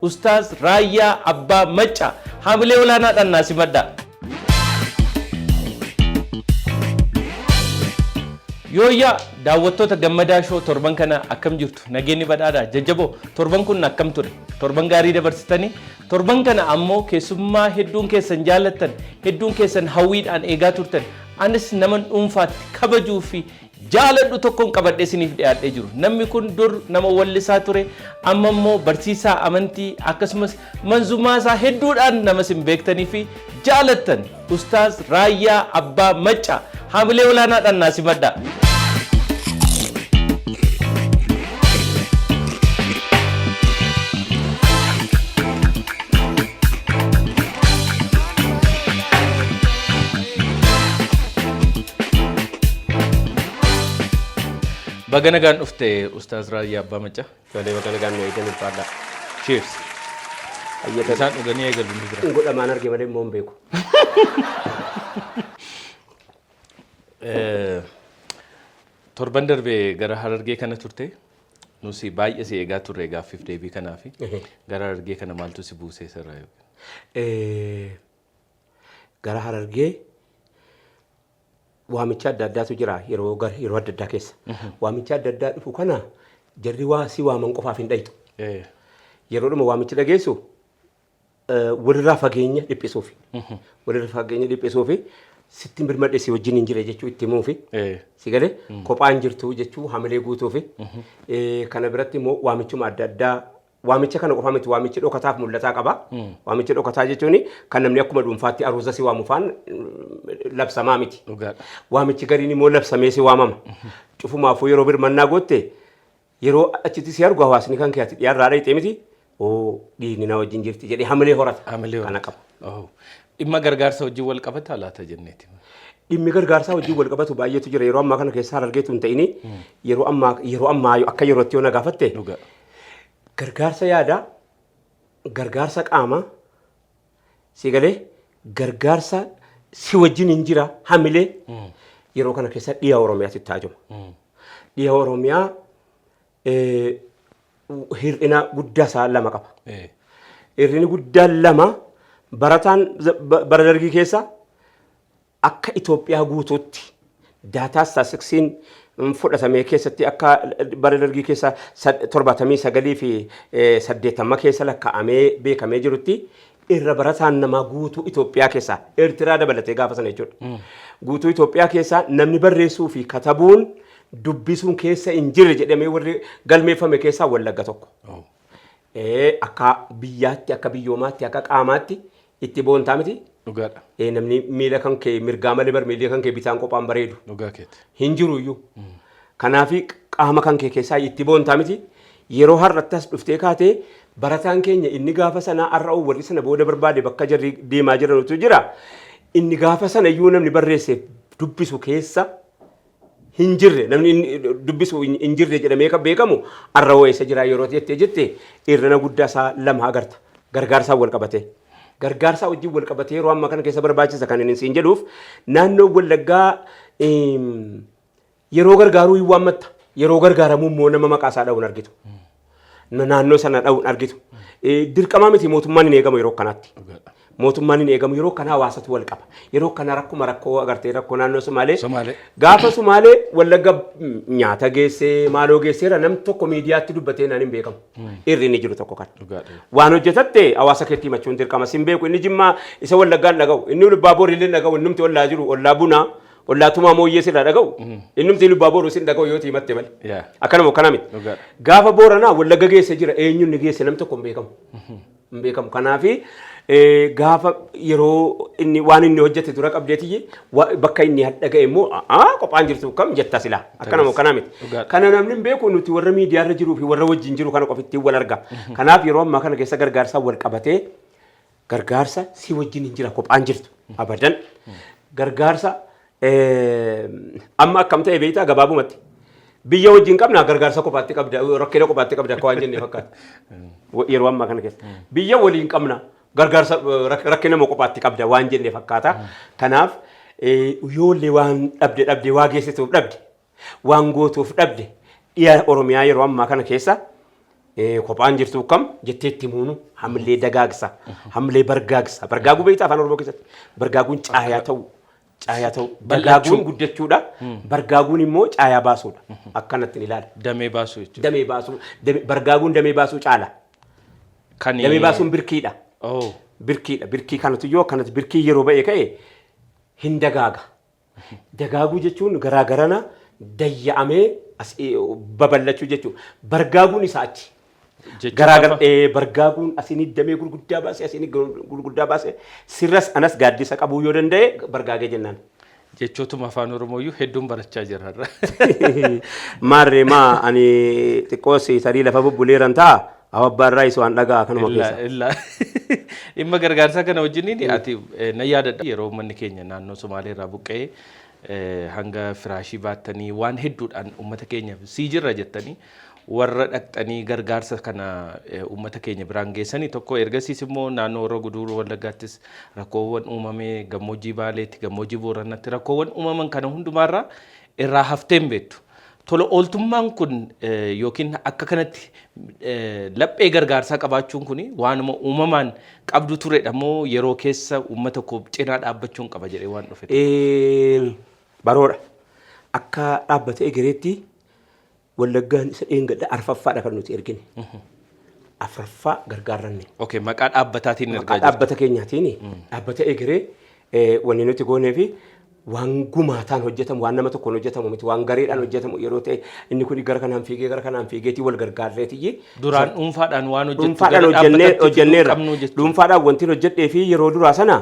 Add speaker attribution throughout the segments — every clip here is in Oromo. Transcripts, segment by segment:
Speaker 1: Ustaaz Raayyaa Abbaa Macca haamilee olaanaadhaan naa simadhaa. Yooyyaa daawwattoota Gammadaa Show, torban kana akkam jirtu? Nageenyi badhaadhaa? Jajjaboo, torban kun akkam ture? Torban gaarii dabarsitanii? Torban kana ammoo keessummaa hedduun keessan jaallattan, hedduun keessan hawwiidhaan eegaa turtan, anis naman dhuunfaatti kabajuu fi jaaladhu tokkoon qabadhee isiniif dhiyaadhee jiru. Namni kun dur nama wallisaa ture, amma immoo barsiisaa amantii, akkasumas manzumaa isaa hedduudhaan nama isin beektanii fi jaalattan, Ustaaz Raayyaa Abbaa Macca haamilee olaanaadhaan naa simadhaa. Baga nagaan dhufte, Ustaaz Raayyaa Abbaa Macca.
Speaker 2: Tolee, baga nagaan nu eegdan, ulfaadhaa.
Speaker 1: Cheers.
Speaker 2: Hayyata.
Speaker 1: Isaan dhuganii eegalu ni jira.
Speaker 2: Hin godhamaan arge malee immoo hin beeku.
Speaker 1: Torban darbe gara Harargee kana turte. Nusi baay'ee si eegaa turre gaaffiif deebii kanaafi. Gara Harargee kana maaltu si buusee sirraa yookiin?
Speaker 2: Gara Harargee waamicha adda addaatu jira yeroo adda addaa keessa. Waamicha adda addaa dhufu kana jarri waa si waaman qofaaf hin dhayxu. Yeroodhuma waamichi dhageessu walirraa fageenya dhiphisuufi. Walirraa fageenya dhiphisuufi, sitti birmadhe, si wajjin hin jire jechuu itti himuufi. Si galee, kophaan jirtu jechuu hamilee guutuufi. Kana biratti immoo waamichuma adda addaa, waamicha kana qofa miti, waamichi dhokataaf mul'ataa qaba. Waamichi dhokataa jechuun kan namni akkuma dhuunfaatti aruuza si waamu faan labsamaa miti. Waamichi gariin immoo labsamee si waamama. Cufumaafuu yeroo birmannaa gootte, yeroo achitti si argu hawaasni kan kee ati dhiyaarraa dhayxee miti. Oo, dhiigni na wajjin jirti jedhee hamilee horata.
Speaker 1: Hamilee
Speaker 2: Kana
Speaker 1: horata.
Speaker 2: qaba.
Speaker 1: Oh. Dhimma gargaarsa wajjin wal qabata laata jenneeti.
Speaker 2: Dhimmi gargaarsaa wajjin wal qabatu baay'eetu jira. Yeroo ammaa kana keessa Harargeetu hin ta'ini, yeroo ammaa akka yerootti yoo na gaafatte, gargaarsa yaadaa, gargaarsa qaamaa, si galee, gargaarsa si wajjin hin jira hamilee yeroo kana keessa dhiya Oromiyaatti taajuma. Dhiya Oromiyaa hir'ina guddaa isaa lama qaba. Hir'inni guddaan lama, barataan bara Dargii keessa akka Itoophiyaa guutuutti daataa statistiksiin fudhatamee keessatti, akka bara Dargii keessa 79 fi 80 keessa lakkaa'amee beekamee jirutti, irra barataan namaa guutuu Itoophiyaa keessaa, Eertiraa dabalatee gaafa sana jechuudha. Guutuu Itoophiyaa keessaa namni barreessuu fi katabuun dubbisuun keessa hin jirre jedhamee warri galmeeffame keessaa Wallagga tokko. Akka biyyaatti, akka biyyoomaatti, akka qaamaatti itti boontaa miti. Namni miila kan kee mirgaa malee bar miilli kan kee bitaan qophaan bareedu.
Speaker 1: Dhugaa keeti.
Speaker 2: Hin jiru iyyuu. Kanaaf qaama kan kee keessaa itti boontaa miti. Yeroo har'atti as dhuftee kaatee barataan keenya inni gaafa sanaa har'a warri sana booda barbaade bakka jarri deemaa jiranutu jira. Inni gaafa sana iyyuu namni barreesse dubbisu keessa hin jirre, namni inni dubbisu hin jirre jedhamee kan beekamu har'a eessa jira yeroo jettee jette, hir'ina guddaa isaa lama agarta. Gargaarsaan wal qabatee. Gargaarsaa wajjin wal qabatee yeroo ammaa kana keessa barbaachisa kan inni siin jedhuuf, naannoo Wallaggaa yeroo gargaaruu hin waammatta. Yeroo gargaaramuu immoo nama maqaa isaa dha'uun argitu. Naannoo sana dha'uun argitu. Dirqamaa miti, mootummaan hin eegamu yeroo kanaatti. Mootummaan hin eegamu yeroo kana, hawaasatu wal qaba. Yeroo kana rakkuma rakkoo agartee, rakkoo naannoo Sumaalee.
Speaker 1: Somaalee.
Speaker 2: Gaafa Sumaalee Wallagga nyaata geessee maaloo geesseera nam tokko miidiyaatti dubbatee naan hin beekamu. Irri inni jiru tokko kana. Waan hojjetatte hawaasa keetti himachuun dirqama. Sin beeku, inni Jimmaa isa Wallaggaan dhaga'u. Inni Lubbaaboor illee dhaga'u. Innumti ollaa jiru, ollaa bunaa, ollaa tumaa mooyyee sirraa dhaga'u. Innumti Lubbaaboor sin dhaga'u yoo himatte malee. Akkanuma akkana miti. Gaafa Booranaa Wallagga geesse jira, eenyuun ni geesse nam tokko hin beekamu. Hin beekamu. Kanaafi gaafa yeroo inni waan inni hojjete dura qabdeetiyyi bakka inni hadha ga'e immoo qophaan jirtu kam jetta silaa. Akkanuma akkanaa miti. Kana namni hin beeku, nuti warra miidiyaarra jiruu fi warra wajjin jiru kana qofa ittiin wal arga. Kanaaf yeroo ammaa kana keessa gargaarsaan wal qabatee, gargaarsa si wajjin hin jira, kophaan jirtu abadan. Gargaarsa amma akkam ta'e beektaa? Gabaabumatti. Biyya wajjin qabna, gargaarsa kophaatti qabda, rakkina kophaatti qabda akka waan jennee fakkaata. Yeroo ammaa kana keessa. Biyya waliin qabna, gargaarsa rakkina immoo kophaatti qabda waan jennee fakkaata. Kanaaf yoollee waan dhabde dhabde, waa geessituuf dhabde, waan gootuuf dhabde, dhiya Oromiyaa yeroo ammaa kana keessa Kophaan jirtu kam jettee itti himuunu hamilee dagaagsa, hamilee bargaagsa. Bargaaguu beektaa afaan Oromoo keessatti? Bargaaguun caayaa ta'u, caayaa ta'u. Bargaaguun guddachuudha. Bargaaguun immoo caayaa baasuudha. Akkanatti ni ilaala.
Speaker 1: Damee baasuu jechuudha.
Speaker 2: Damee baasuu, bargaaguun damee baasuu caala.
Speaker 1: Kan
Speaker 2: Damee baasuun birkiidha.
Speaker 1: Oh.
Speaker 2: Birkiidha. Birkii kanatu yoo akkanatti birkii yeroo ba'e ka'e hin dagaaga. Dagaaguu jechuun garaa garana dayya'amee as babal'achuu jechuudha. Bargaaguun isaa achi.
Speaker 1: Jechuun
Speaker 2: Garaa gara bargaaguun asiin damee gurguddaa baasee, asiin gurguddaa baasee, sirras anas gaaddisa qabuu yoo danda'e bargaagee jennaan.
Speaker 1: Jechootuma afaan Oromooyyuu hedduun barachaa jira har'a.
Speaker 2: Maarree maa ani xiqqoos tarii lafa bubbuleeran ta'a, awabbaarraa isa waan dhagaa kanuma keessa.
Speaker 1: Illaa dhimma gargaarsaa kana wajjiniin ati na yaadadha, yeroo uummanni keenya naannoo Somaalee irraa buqqa'ee hanga firaashii baattanii waan hedduudhaan uummata keenya sii jirra jettanii warra dhaqxanii gargaarsa kana uummata keenya biraan geessanii tokko. Ergasiis immoo naannoo Horroo Guduruu Wallaggaattis rakkoowwan uumamee, gammoojjii Baaleetti, gammoojjii Booranatti rakkoowwan uumaman kana hundumaarraa irraa hafteen beektu. Tola ooltummaan kun yookiin akka kanatti laphee gargaarsaa qabaachuun kun waanuma uumamaan qabdu turedha moo yeroo keessa uummata koo cinaa dhaabbachuun qaba jedhee waan dhufe?
Speaker 2: Baroodha. Akka dhaabbata egereetti Wallaggaan isa dheengadda arfaffaadha kan nuti ergine. Afraffaa gargaarranne.
Speaker 1: Okay, maqaa dhaabbataatiin
Speaker 2: Maqaa
Speaker 1: ergaa jirtu.
Speaker 2: Dhaabbata keenyaatiin, dhaabbata egeree, wanni nuti goonee fi waan gumaataan hojjetamu, waan nama tokkoon hojjetamu miti, waan gareedhaan hojjetamu yeroo ta'e, inni kun gara kanaan fiigee gara kanaan fiigeetii wal gargaarreetiyyi.
Speaker 1: Duraan dhuunfaadhaan waan hojjettu
Speaker 2: Dhuunfaadhaan
Speaker 1: gara
Speaker 2: hojjennee
Speaker 1: dhaabbatatti fiduu
Speaker 2: hojjenneerra.
Speaker 1: qabnu jechuudha.
Speaker 2: Dhuunfaadhaan wanti hojjedhee fi yeroo duraa sana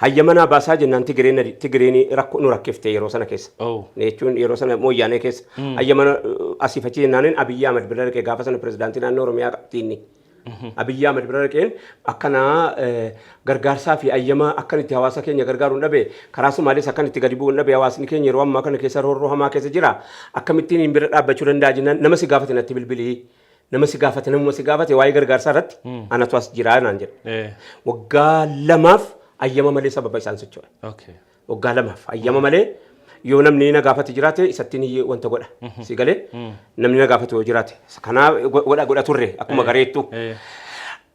Speaker 2: hayya manaa baasaa jennaan Tigireen rakkoo nu rakkiftee yeroo sana keessa. Jechuun yeroo sana mooyyaanee keessa. Hayya mana asiif achi jennaaniin Abiyyi Ahmad bira dhaqee, gaafa sana pirezidaantii naannoo Oromiyaa qabxiinni. Abiyyi Ahmad bira dhaqeen akkanaa gargaarsaa fi ayyama akkan itti hawaasa keenya gargaaruun dhabe, karaa Somaalees akkan itti gadi bu'uun dhabe, hawaasni keenya yeroo ammaa kana keessa roorroo hamaa keessa jira, akkamittiin hin bira dhaabbachuu danda'a jennaan, nama si gaafate natti bilbilii, nama si gaafate, namuma si gaafate waa'ee gargaarsaa irratti anatu as jira naan jedhe. Waggaa 2f ayyama malee sababa isaan socho'e. Waggaa 2f ayyama malee yoo namni na gaafate jiraate isatti ni wanta godha. Si galee, namni na gaafate yoo jiraate. Kanaaf godha godha turre akkuma gareettu.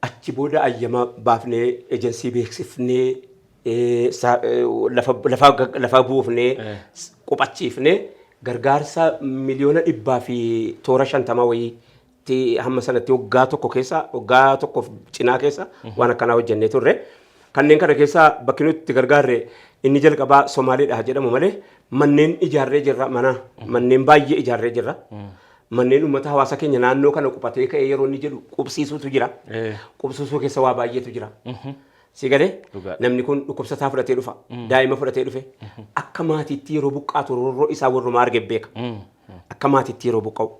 Speaker 2: Achi booda ayyama baafnee, ejensii beeksifnee, lafa lafa buufnee, quphachiifnee, gargaarsa 150,000,000 wayii hamma sanatti waggaa tokko keessa, waggaa tokkoof cinaa keessa waan akkanaa hojjennee turre. Kanneen kana keessaa bakki nuti itti gargaarre inni jalqabaa Somaaliidha jedhamu malee manneen ijaarree jirra, mana manneen baay'ee ijaarree jirra. Manneen uummata hawaasa keenya naannoo kana quphatee ka'ee yeroo inni jedhu qubsiisuutu jira. Qubsiisuu keessa waa baay'eetu jira. Si galee, namni kun dhukkubsataa fudhatee dhufa. Daa'ima fudhatee dhufe. Akka maatiitti yeroo buqqaatu roorroo isaa warrumaa arge beeka. Akka maatiitti yeroo buqqa'u.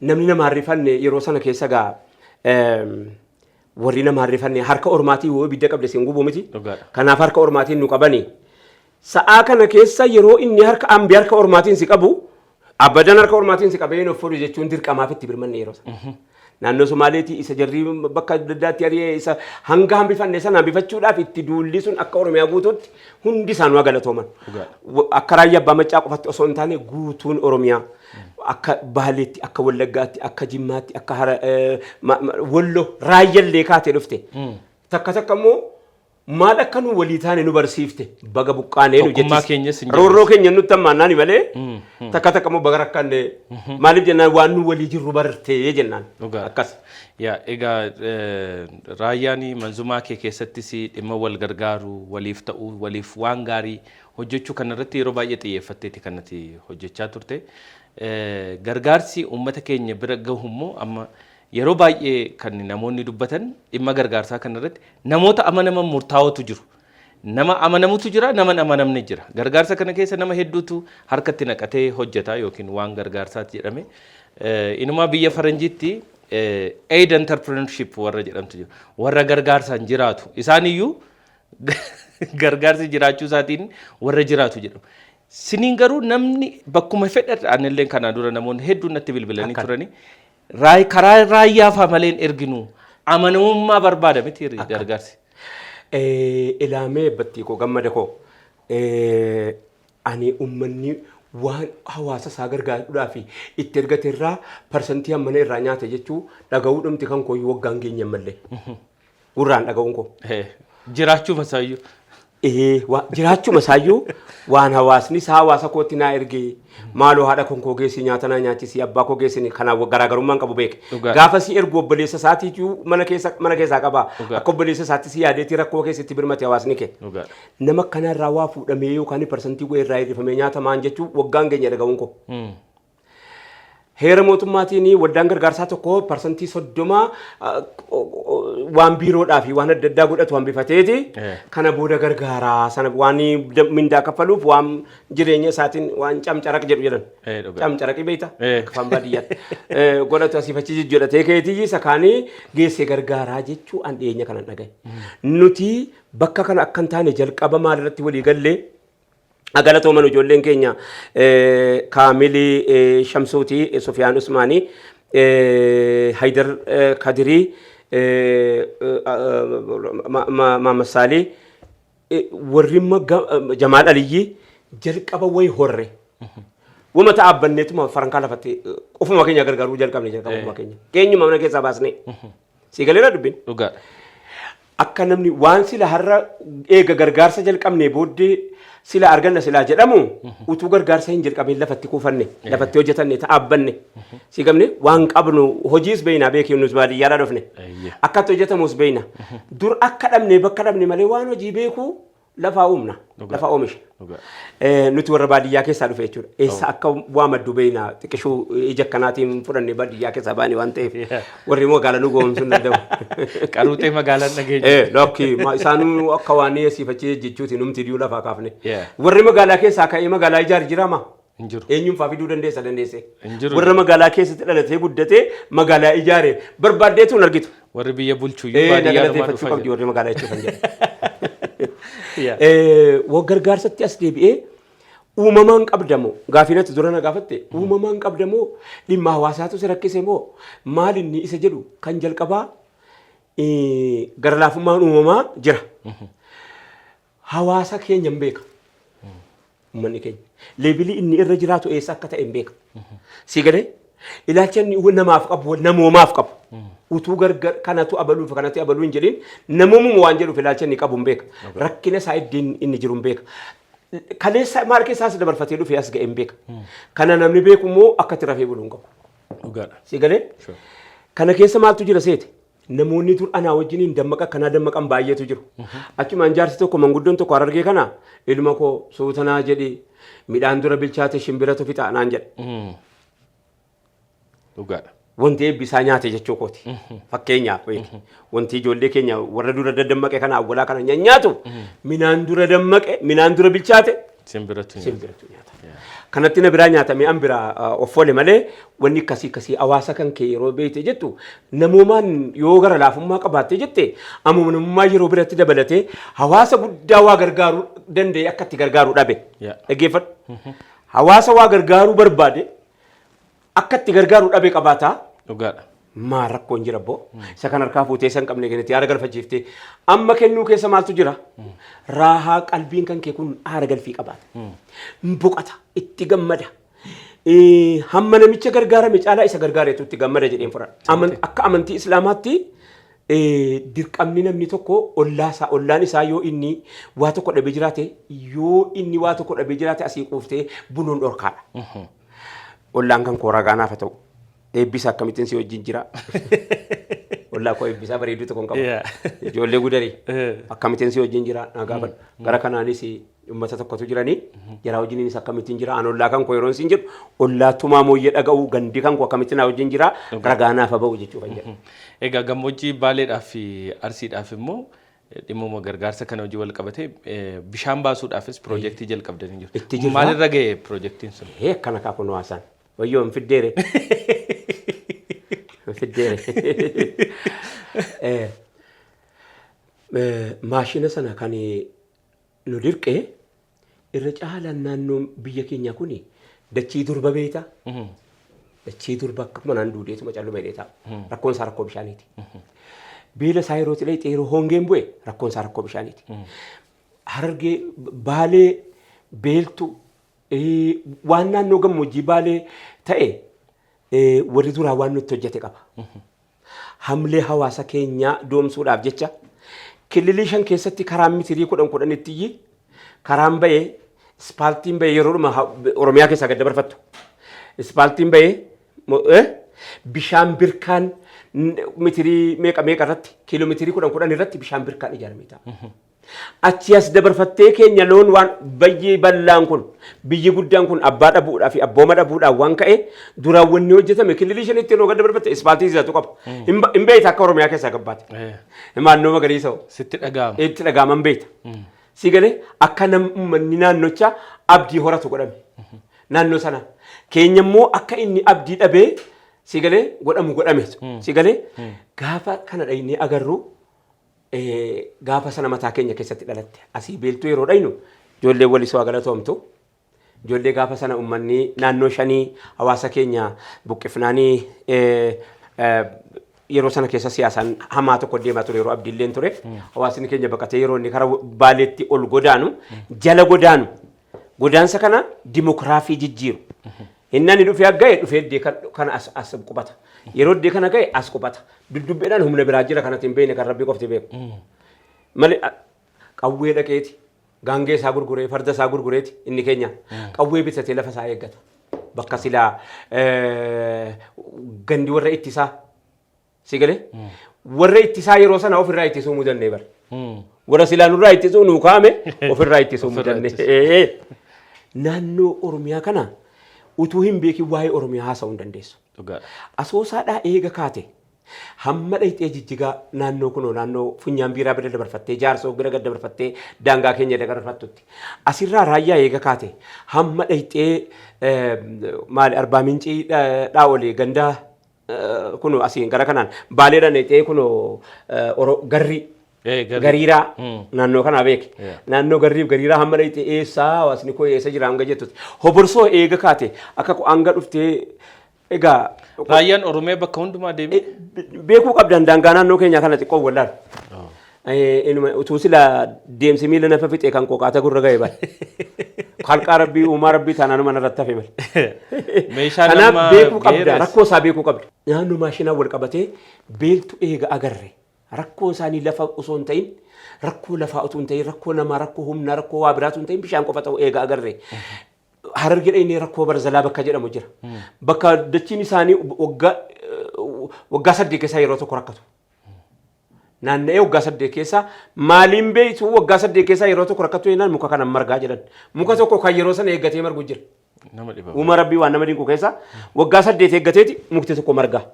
Speaker 2: Namni nama harrifanne yeroo sana keessa gaa warri nama harrifanne harka ormaatii yoo ibidda qabde siin gubu miti. Kanaaf harka ormaatiin nu qabani. Sa'aa kana keessa yeroo inni harka ambi harka ormaatiin si qabu, abadan harka ormaatiin si qabee hin of fuudhu jechuun dirqamaaf itti birmanne yeroo sana. Naannoo Somaaleetii isa jarri bakka adda addaatti ari'ee isa hanga hambifanne sana hambifachuudhaaf itti duulli sun akka Oromiyaa guutuutti hundi isaanuu galatooman. Akka raayyaa abbaa maccaa qofatti osoo hin taane guutuun Oromiyaa akka Baaleetti, akka Wallaggaatti, akka Jimmaatti, akka Wallo raayyallee kaatee dhufte. Takka takka immoo maal akka nu walii taane nu barsiifte, baga buqqaanee nu
Speaker 1: Tokkummaa
Speaker 2: jettis.
Speaker 1: keenyas hin
Speaker 2: Roorroo keenya nutti hammaannaani malee takka takka immoo baga rakkanne, maaliif jennaan waan nu walii jirru bartee jennaan. Akkas.
Speaker 1: Yaa egaa, raayyaan manzumaa kee keessattis dhimma wal gargaaru, waliif ta'uu, waliif waan gaarii hojjechuu kanarratti yeroo baay'ee xiyyeeffatteeti kan ati hojjechaa turte. Gargaarsi uummata keenya bira gahu immoo amma yeroo baay'ee kan namoonni dubbatan dhimma gargaarsaa kanarratti namoota amanaman murtaa'ootu jiru. Nama amanamutu jira, nama hin amanamne jira. Gargaarsa kana keessa nama hedduutu harkatti naqatee hojjeta yookiin waan gargaarsaati jedhame. Inumaa biyya faranjiitti aid entrepreneurship warra jedhamtu jiru. Warra gargaarsaan jiraatu. Isaaniyyuu gargaarsi jiraachuu isaatiin warra jiraatu jedhamu. Siniin garuu namni bakkuma fedha, anillee kanaan dura namoonni hedduun natti bilbilanii turani. Karaa raayyaa fa'aa malee hin erginu. Amanamummaa barbaada miti gargaarsi?
Speaker 2: Ilaamee battii koo, gammada koo, ani ummanni Waan hawaasa isaa gargaaruudhaaf itti ergate irraa parsantii hammana irraa nyaata jechuu dhaga'uu dhumti kan kooyyuu waggaan keenya mallee. Gurraan dhaga'uun koo.
Speaker 1: Jiraachuu isaayyuu.
Speaker 2: Jiraachuma isaayyuu waan hawaasni isaa hawaasa kootti naa ergee, maaloo haadha koo geessi, nyaata naa nyaachisi, abbaa koo geessi, kanaaf garaagarummaan qabu beeke. Gaafa si ergu obboleessa isaatiitu mana keessaa qaba. Akka obboleessa isaatti si yaadeetii rakkoo keessatti birmate hawaasni kee. Nama akkanarraa waa fuudhamee yookaan parsantii wayii irraa hir'ifamee nyaatamaan jechuun waggaan keenya dhaga'uun koo. Heera mootummaatiin waldaan gargaarsaa tokko 30% waan biiroodhaa fi waan adda addaa godhatu hambifateeti. Kana booda gargaaraa sana waan mindaa kaffaluuf, waan jireenya isaatiin waan camcaraq jedhu jedhan. Camcaraqi beekta? Afaan baadiyyaatti. Godhatu asiif achi jijjiiratee keetii isa kaanii geessee gargaaraa jechuu an dhiyeenya kanan dhagaye. Nuti bakka kana akka hin taane jalqaba maalirratti walii gallee? Galatooman ijoolleen keenya Kaamilii Shamsuutii, Sufiyaan Usmaanii, Haydar Kadirii, Maammasaalii, warri Jamaal Aliyyii jalqaba wayi horre. Wama ta'abbanneetuma farankaa lafatti ofuma keenya gargaaruu jalqabne, jalqaba ofuma keenya. Keenyuma mana keessaa baasnee. Si galeera dubbiin?
Speaker 1: Dhugaadha.
Speaker 2: Akka namni waan sila har'a eega gargaarsa jalqabne booddee sila arganna silaa jedhamu, utuu gargaarsa hin jalqabin lafatti kuufanne, lafatti hojjetanne, ta'abbanne, si gamne waan qabnu hojiis beeyna, beekii nus baadiyyaadhaa dhufne, akkatti hojjetamus beeyna. Dur akka dhabne bakka dhabne malee waan hojii beekuu lafaa uumna, lafaa oomisha. Nuti warra baadiyyaa keessaa dhufe jechuudha. Eessa akka waa maddu beeyna, xiqqishuu ija akkanaatiin fudhanne baadiyyaa keessaa baane waan ta'eef warri magaalaa nu goomsuu hin danda'u.
Speaker 1: Qaruuxee magaalaan dhageenya.
Speaker 2: Lakki, isaanuu akka waan asiifachii jechuuti numti diyuu lafaa kaafne. Warri magaalaa keessaa ka'ee magaalaa ijaaru jiraama?
Speaker 1: Hin jiru.
Speaker 2: Eenyuun faa fiduu dandeessa dandeesse?
Speaker 1: Hin jiru.
Speaker 2: Warra magaalaa keessatti dhalatee guddatee magaalaa ijaare barbaaddeetu hin argitu.
Speaker 1: Warri biyya bulchu iyyuu
Speaker 2: Na
Speaker 1: baadiyyaa dhumaa
Speaker 2: galateeffachuu
Speaker 1: dhufaa
Speaker 2: qabdi
Speaker 1: jiru.
Speaker 2: warri magaalaa jechuuf kan jedhu. Gargaarsatti as deebi'ee, uumamaan qabdamoo, gaafii natti dura na gaafatte, uumamaan qabdamoo, dhimma hawaasaatu si rakkise moo maal inni isa jedhu, kan jalqabaa gara laafummaan uumamaa jira. Hawaasa keenya hin beeka. Uummanni keenya. Level inni irra jiraatu eessa akka ta'e hin beeka. Si galee ilaalcha inni namaaf qabu, namoomaaf qabu. Utuu gargar kanatu abaluuf kanatu abaluu hin jedhin, namoomuma waan jedhuuf ilaalcha inni qabu hin beeka. Rakkina isaa iddiin inni jiru hin beeka. Kaleessa maal keessaas dabarfatee dhufee as ga'e hin beeka. Kana namni beeku immoo akka itti rafee bulu hin qabu. Si galee? Kana keessa maaltu jira seete? Namoonni dur anaa wajjiniin dammaqa akkanaa dammaqan baay'eetu jiru. Achumaan jaarsi tokko, manguddoon tokko Harargee kana, "Ilma koo, suutanaa jedhi, midhaan dura bilchaate shimbiratu fixa," naan jedhe. Wanti eebbisaa nyaate jechuu kooti. Fakkeenyaaf beeki. Wanti ijoollee keenya warra dura dammaqe kana awwalaa kana nyaatu, midhaan dura dammaqe, midhaan dura bilchaate
Speaker 1: Simbiratu nyaata.
Speaker 2: Simbiratu nyaata. Kanatti na biraa nyaatamee an biraa of oole malee, wanni akkasii akkasii hawaasa kan kee yeroo beekte jettu, namoomaan yoo gara laafummaa qabaatte jette, amanamummaa yeroo biratti dabalatee hawaasa guddaa waa gargaaruu danda'e akka itti gargaaruu dhabe. Dhaggeeffadhu. Hawaasa waa gargaaruu barbaade akka itti gargaaruu dhabe qabaataa. Maa rakkoon jira boo? Isa kan harkaa fuutee isa hin qabne kennite haara galfachiiftee. Amma kennuu keessa maaltu jira? Raahaa qalbiin kan kee kun haara galfii qabaata. Boqata, itti gammada. Hamma namicha gargaarame caalaa isa gargaareetu itti gammada jedheen fudhadha. Akka amantii Islaamaatti dirqamni namni tokko ollaa isaa, ollaan isaa yoo inni waa tokko dhabee jiraate, yoo inni waa tokko dhabee jiraate asii quuftee buluun dhorkaadha. Ollaan kan koo ragaa naaf haa ta'u. Eebbisa akkamittiin si wajjin jira? Ollaa koo eebbisaa bareedduu tokko hin qabu. Ijoollee Gudarii. Akkamittiin si wajjin jira? Na gaafadhu. Gara kanaanis uummata tokkotu jiranii. Jaraa wajjiniinis akkamittiin jira? An ollaa kan koo yeroon siin jedhu, ollaa tumaa mooyyee dhaga'u, gandi kan koo akkamittiin na wajjin jira? Ragaa naaf haa ba'u jechuu kan jedhu.
Speaker 1: Egaa gammoojjii Baaleedhaaf fi Arsiidhaaf immoo dhimmuma gargaarsa kana hojii wal qabatee bishaan baasuudhaafis piroojeektii jalqabdanii jiru.
Speaker 2: Itti jirra.
Speaker 1: Maalirra ga'e piroojeektiin sun?
Speaker 2: Akkana kaa kun haasaan. Wayyoo, hin fiddeere. Hin fiddeere. Maashina sana kan nu dirqee irra caalaan naannoon biyya keenyaa kun dachii durba beektaa. Dachii durba akkuma naan duudeetuma calluma jedhee taa'u. Rakkoon isaa rakkoo bishaaniiti. Beela isaa yeroo xilee yeroo hongeen bu'e rakkoon isaa rakkoo bishaaniiti. Harargee, Baalee, beeltu Waan naannoo gammoojjii Baalee ta'e warri duraa waan nutti hojjete qaba. Hamlee hawaasa keenyaa doomsuudhaaf jecha kililii 5 keessatti karaan mitirii 10 10tti iyyi karaan ba'ee, ispaaltiin ba'ee, yeroodhuma Oromiyaa keessaa gad dabarfattu. Ispaaltiin ba'ee, bishaan birkaan mitirii meeqa meeqa irratti, kiiloomeetirii 10 10 irratti bishaan birkaan ijaaramee ta'a. Achi as dabarfattee keenya loon waan bayyee bal'aan kun, biyyi guddaan kun abbaa dhabuudhaa fi abbooma dhabuudhaan waan ka'e duraan wanni hojjetame kililii 5tti yeroo gad dabarfatte ispaaltii isaatu qaba. Hin beekta akka Oromiyaa keessaa gabbaate. Naannoo magariisa hoo.
Speaker 1: Sitti dhaga'ama.
Speaker 2: Itti dhaga'aman beekta. Si galee akka uummanni naannochaa abdii horatu godhame. Naannoo sana. Keenya immoo akka inni abdii dhabee si galee godhamu godhame. Si galee gaafa kana dhaynee agarru, gaafa sana mataa keenya keessatti dhalatte. Asii beeltuu yeroo dhaynu ijoollee Walisoo galatoomtu. Ijoollee gaafa sana uummanni naannoo shanii hawaasa keenya buqqifnaanii, yeroo sana keessa siyaasaan hamaa tokko deemaa ture, yeroo Abdiilleen ture. Hawaasni keenya baqatee yeroo inni kara Baaleetti ol godaanu, jala godaanu, godaansa kana dimokiraafii jijjiiru. Inni ani dhufee ga'e, dhufee iddee kana as qubata. Yeroo iddee kana ga'e as qubata. Duddubbeedhaan humna biraa jira kanatti hin beekne, kan Rabbii qofti beeku. Malee qawwee dhaqeeti, gaangee isaa gurguree, farda isaa gurgureeti, inni keenya qawwee bitatee lafa isaa eeggata. Bakka silaa gandi warra ittisaa, si galee, warra ittisaa yeroo sana ofirraa ittisuu mudannee bara. Warra silaa nurraa ittisuu nuu kaa'ame ofirraa ittisuu
Speaker 1: Ofirraa
Speaker 2: mudannee. Naannoo Oromiyaa kana utuu hin beekin waa'ee Oromiyaa haasa'uu hin dandeessu. Asoosaadhaa eega kaate hamma dhayxee Jijjigaa, naannoo kunoo naannoo Funyaan Biiraa bira dabarfattee, Jaarsoo bira gad dabarfattee, daangaa keenya dabarfattutti. Asirraa Raayyaa eega kaate hamma dhayxee maali, Arbaa Mincii dhaa olee, ganda kunoo asiin gara kanaan Baaleedhaan dhayxee kunoo Garrii Gariiraa naannoo kanaa beeke. Naannoo Garriif Gariiraa hamma dhayxee eessaa hawaasni koo eessa jira hanga jettutti. Hoborsoo eega kaate akka hanga dhuftee egaa.
Speaker 1: Raayyaan Oromiyaa bakka hundumaa deeme.
Speaker 2: Beekuu qabdan, daangaa naannoo keenyaa kana xiqqoo wallaal. Inuma utuu sila deemsi miila nafa fixee kan qoqaata gurra ga'e bara. Kalqaa Rabbii, uumaa Rabbii taanaan mana irratti hafe malee.
Speaker 1: Meeshaan
Speaker 2: Kanaaf
Speaker 1: amma
Speaker 2: beekuu qabda,
Speaker 1: geeras.
Speaker 2: Rakkoo isaa beekuu qabda. Naannoo maashinaa wal qabatee beeltu eega agarre, rakkoo isaanii lafa osoo hin ta'in, rakkoo lafaa osoo hin ta'in, rakkoo namaa, rakkoo humnaa, rakkoo waa biraa osoo hin ta'in, bishaan qofa ta'u eega agarre. Harargee dhaqnee rakkoo Barzalaa bakka jedhamu jira. Bakka dachiin isaanii waggaa 8 keessaa yeroo tokko rakkatu. Naanna'ee waggaa 8 keessaa maaliin beektu, waggaa 8 keessaa yeroo tokko rakkatu jennaan, muka kana margaa jedhan. Muka tokko kan yeroo sana eeggatee margu jira.
Speaker 1: Nama dhiba.
Speaker 2: Uuma Rabbii waan nama dinqu keessa waggaa 8 eeggateeti mukti tokko margaa.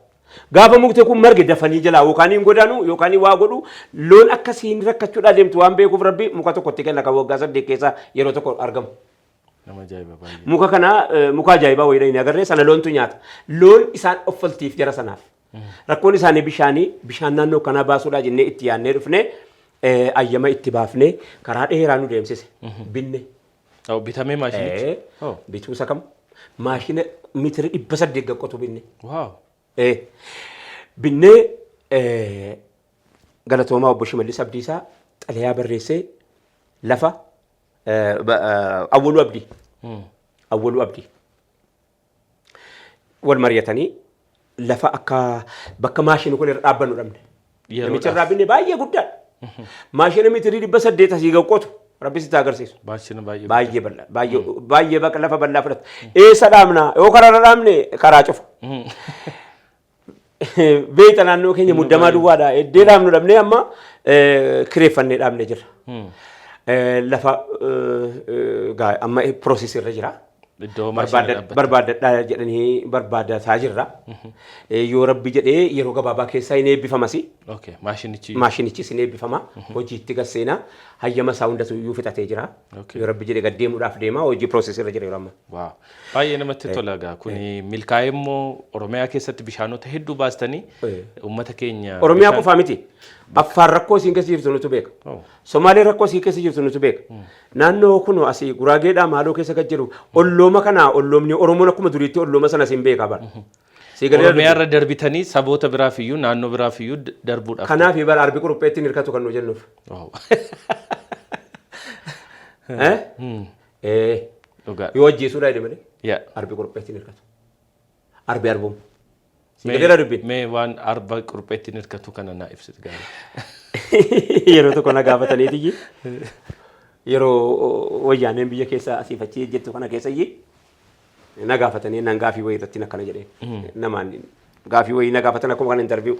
Speaker 2: Gaafa mukti kun marge dafanii jalaa yookaan hin godaanu yookaan waa godhu, loon akkasiin rakkachuudhaa deemtu waan beekuuf Rabbi muka tokkotti kenna kan waggaa 8 keessaa yeroo tokko argamu.
Speaker 1: Nama ajaa'iba baay'ee.
Speaker 2: Muka kana muka ajaa'ibaa wayiidha hin agarree, sana loontu nyaata. Loon isaan offaltiif jara sanaaf. Rakkoon isaanii bishaanii, bishaan naannoo kanaa baasuudhaa jennee itti yaadnee dhufnee, ayyama itti baafnee karaa dheeraa nu deemsise. Binne.
Speaker 1: Oh, bitamee maashinichi? Oh,
Speaker 2: Bituu isa kam? Maashina mitira 800 gaqqotu binne. Binnee, galatoomaa obbo Shimallis Abdiisaa xalayaa barreessee lafa Awwaluu Abdii. Awwaluu Abdii. Wal mari'atanii lafa akka bakka maashini kun irra dhaabbannu dhabne. Namicha irraa binne baay'ee guddaadha. Maashina mitirii 800 asii gaqqotu Rabbi sitti agarsiisu.
Speaker 1: Maashina baay'ee
Speaker 2: Baay'ee bal'aa, baay'ee baay'ee bakka lafa bal'aa fudhata. Eessa dhaabna? Yoo karaarra dhaabne karaa cufa. Beeyta, naannoo keenya muddamaa duwwaadha. Iddee dhaabnu dhabnee amma kireeffannee dhaabnee jirra. Lafa amma process irra jira.
Speaker 1: Iddoo maashina dhaabbate.
Speaker 2: Barbaadadhaa jedhanii barbaadataa jirra. Yoo Rabbi jedhee yeroo gabaabaa keessaa hin eebbifamas.
Speaker 1: Okay, maashinichi.
Speaker 2: Maashinichis hin eebbifama. Hojiitti gasseenaa. Hayyama isaa hundatu iyyuu fixatee jira. Yoo Rabbi jedhee gad deemuudhaaf deema. Hojii process irra jira yeroo ammaa.
Speaker 1: Wow. Baay'ee namatti tola egaa. Kuni milkaa'ee immoo Oromiyaa keessatti bishaanota hedduu baastanii uummata keenya.
Speaker 2: Oromiyaa qofaa miti. Affaar rakkoo isiin keessa jirtu nutu beeka. Somaalee rakkoo isii keessa jirtu nutu beeka. Naannoo kun asii Guraageedhaa maaloo keessa kan jiru ollooma kana, olloomni Oromoon akkuma duriitti ollooma sana siin beeka bara.
Speaker 1: Sii galee. Oromiyaa irra darbitanii saboota biraaf iyyuu, naannoo biraaf iyyuu darbuudhaaf.
Speaker 2: Kanaaf bara arbi qurupheetti hin hirkatu kan nu jennuuf. Eh? Eh.
Speaker 1: Dhugaadha.
Speaker 2: Yoo ajjeesuudha jedhe malee arbi qurpheetti hin hirkatu. Arbi arbuma. Si galeera dubbiin.
Speaker 1: Mee waan arba qurpheetti hin hirkatu kana naa ibsitu gaarii.
Speaker 2: Yeroo tokko na gaafataniitiyyi yeroo wayyaaneen biyya keessa asiif achi jettu kana keessayyi na gaafatanii nan gaafii wayii irratti akkana jedheen. Namaan gaafii wayii na gaafatan akkuma kana interview.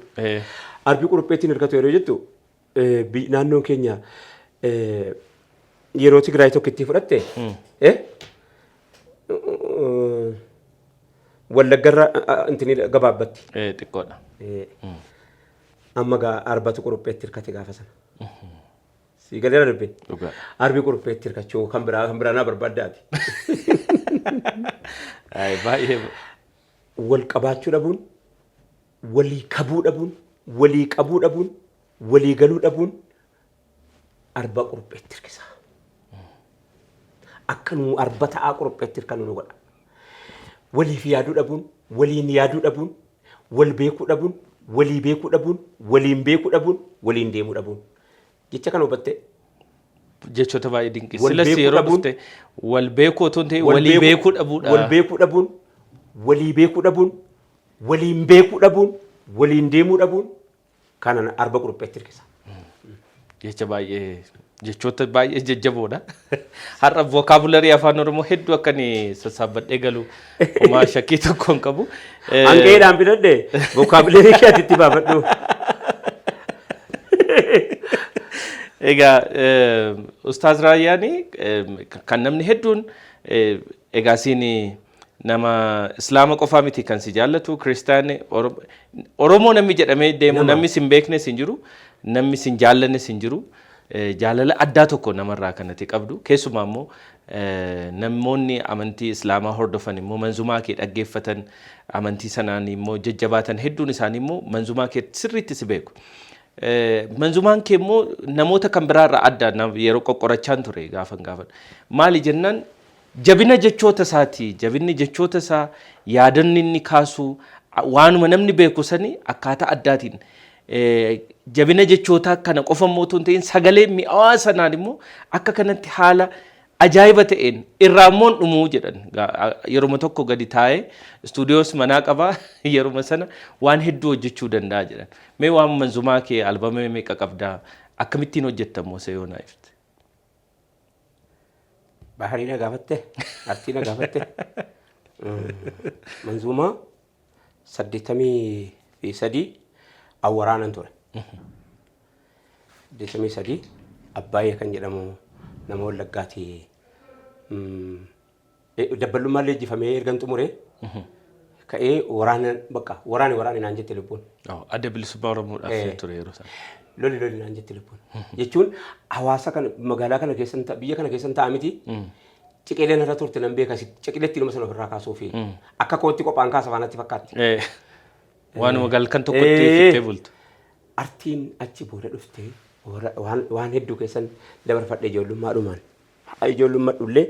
Speaker 2: Arbi qurpheetti hin hirkatu yeroo jettu naannoon keenya yeroo Tigraay tokko itti fudhatte Wallaggarra intini gabaabbatti.
Speaker 1: Xiqqoodha.
Speaker 2: Amma gaa arbatu qurupheetti hirkate gaafa sana. Sii galeera dubbiin. Arbi qurupheetti hirkachuu kan biraa kan biraa naa barbaaddaati.
Speaker 1: Baay'ee.
Speaker 2: Wal qabaachuu dhabuun, walii kabuu dhabuun, walii qabuu dhabuun, walii galuu dhabuun arba qurupheetti hirkisa. Akka nu arba ta'aa qurupheetti hirkannu nu godha. Waliif yaaduu dhabuun, waliin yaaduu dhabuun, wal beekuu dhabuun, walii beekuu dhabuun, waliin beekuu dhabuun, waliin deemuu dhabuun. Jecha kana hubattee?
Speaker 1: Jechoota baay'ee dinqii. Wal Silas beekuu yeroo dhabuun- dhufte wal beekuu otoo hin ta'in wal walii beekuu dhabuudha.
Speaker 2: Wal beekuu dhabuun, walii beekuu dhabuun, waliin beekuu dhabuun, waliin deemuu dhabuun kana arba qurupheetti hirkisa.
Speaker 1: Jecha baay'ee jechoota baay'ee jajjaboodha. Har'a vocabulary afaan Oromoo hedduu akka inni sassaabbadhee galu homaa shakkii tokko hin qabu.
Speaker 2: Hanqeedhaan fidadhe vocabulary kee ati itti baafadhu.
Speaker 1: Egaa Ustaaz Raayyaani kan namni hedduun egaa siin nama Islaama qofaa miti kan si jaallatu, Kiristaanni, Oromoo namni jedhamee deemu namni sin beeknes hin jiru, namni sin jaallannes hin jiru. Jaalala addaa tokko namarraa kanatti qabdu, keessumaa immoo namoonni amantii Islaamaa hordofan immoo manzumaa kee dhaggeeffatan, amantii sanaan immoo jajjabaatan hedduun isaanii immoo manzumaa kee sirriitti si beeku. Manzumaan kee immoo namoota kan biraarraa adda yeroo qoqqorachaan ture gaafan gaafadhu. Maali jennaan jabina jechoota isaati. Jabinni jechoota isaa, yaadanni inni kaasu, waanuma namni beeku sani akkaataa addaatiin jabina jechootaa kana qofa immoo otoo hin ta'in sagalee mi'aawaa sanaan immoo akka kanatti haala ajaa'iba ta'een irraa immoo hin dhumuu jedhan. Yeruma tokko gadi taa'ee istuudiyoos manaa qaba, yeruma sana waan hedduu hojjechuu danda'a jedhan. Mee waan manzumaa kee albama meeqa qabdaa? Akkamittiin hojjetta immoo isa yoo naa ibsite?
Speaker 2: Baharii na gaafatte, artii na gaafatte. Manzuumaa 83 awwaraanan ture. 83 Abbaayee kan jedhamu nama Wallaggaati. Dabballummaa leenjifamee ergan xumuree ka'ee waraana bakka waraani waraani naan jette lubbuun.
Speaker 1: Adda Bilisummaa Oromoodhaaf ture yeroo sana.
Speaker 2: Loli loli naan jette lubbuun. Jechuun hawaasa kana magaalaa kana keessan biyya kana keessan ta'a miti. Ciqileen irra turte nan beeka ciqileetti ilma sana ofirraa kaasuu fi akka kootti qophaan kaasa faanatti fakkaatti.
Speaker 1: Waanuma galkan tokkotti fittee bultu.
Speaker 2: Artiin achi booda dhuftee waan hedduu keessan dabarfadhe ijoollummaadhumaan. Ijoollummaa dhullee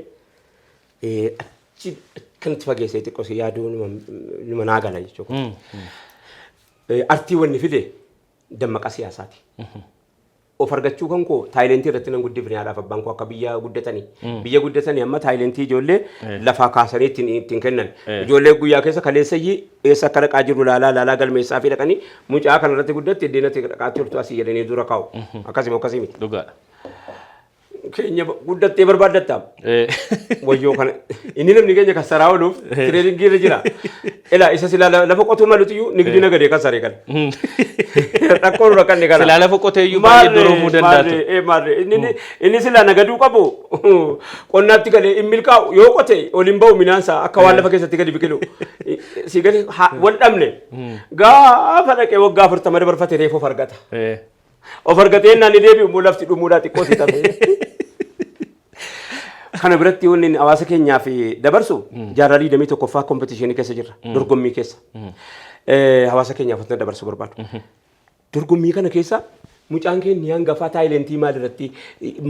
Speaker 2: achi akkanatti fageessee xiqqoo si yaaduu numa naa gala jechuudha. Artii wanni fide dammaqa siyaasaati. Of argachuu kan koo taayilentii irratti nan guddifne haadhaaf abbaan koo akka biyya guddatanii. Biyya guddatanii amma taayilentii ijoollee lafaa kaasanii ittiin kennan. Ijoollee guyyaa keessa kaleessayyi eessa akka dhaqaa jiru laalaa laalaa galmeessaa fi dhaqanii mucaa kana irratti guddatte iddeen ati dhaqaa turtu asii jedhanii dura kaa'u. Akkasii akkasii miti.
Speaker 1: Dhugaadha.
Speaker 2: Keenya guddattee barbaaddatta. Wayyoo kana inni namni keenya kassaraa ooluuf tireeningii irra jira. Ilaa isa silaa lafa qotuu malutu iyyuu nigdii nagadee kassaree kana. Rakkoo nu rakkanne kana.
Speaker 1: Silaa lafa qotee iyyuu baay'ee duroomuu danda'a ture.
Speaker 2: Maarree inni silaa nagaduu qabu qonnaatti galee hin milkaa'u yoo qote ol hin ba'u midhaan isaa akka waan lafa keessatti gadi biqilu. Si gadi wal dhabne gaafa dhaqee waggaa 40 dabarfate reefu of argata. Of argatee innaan ni deebi'u immoo lafti dhumuudhaa xiqqoo si tafe. Kana biratti wanni inni hawaasa keenyaaf dabarsu jaarraa 21ffaa competition keessa jirra. Dorgommii keessa. Hawaasa keenyaaf wanta dabarsu barbaadu. Dorgommii kana keessa mucaan keenya hangafaa taayilentii maal irratti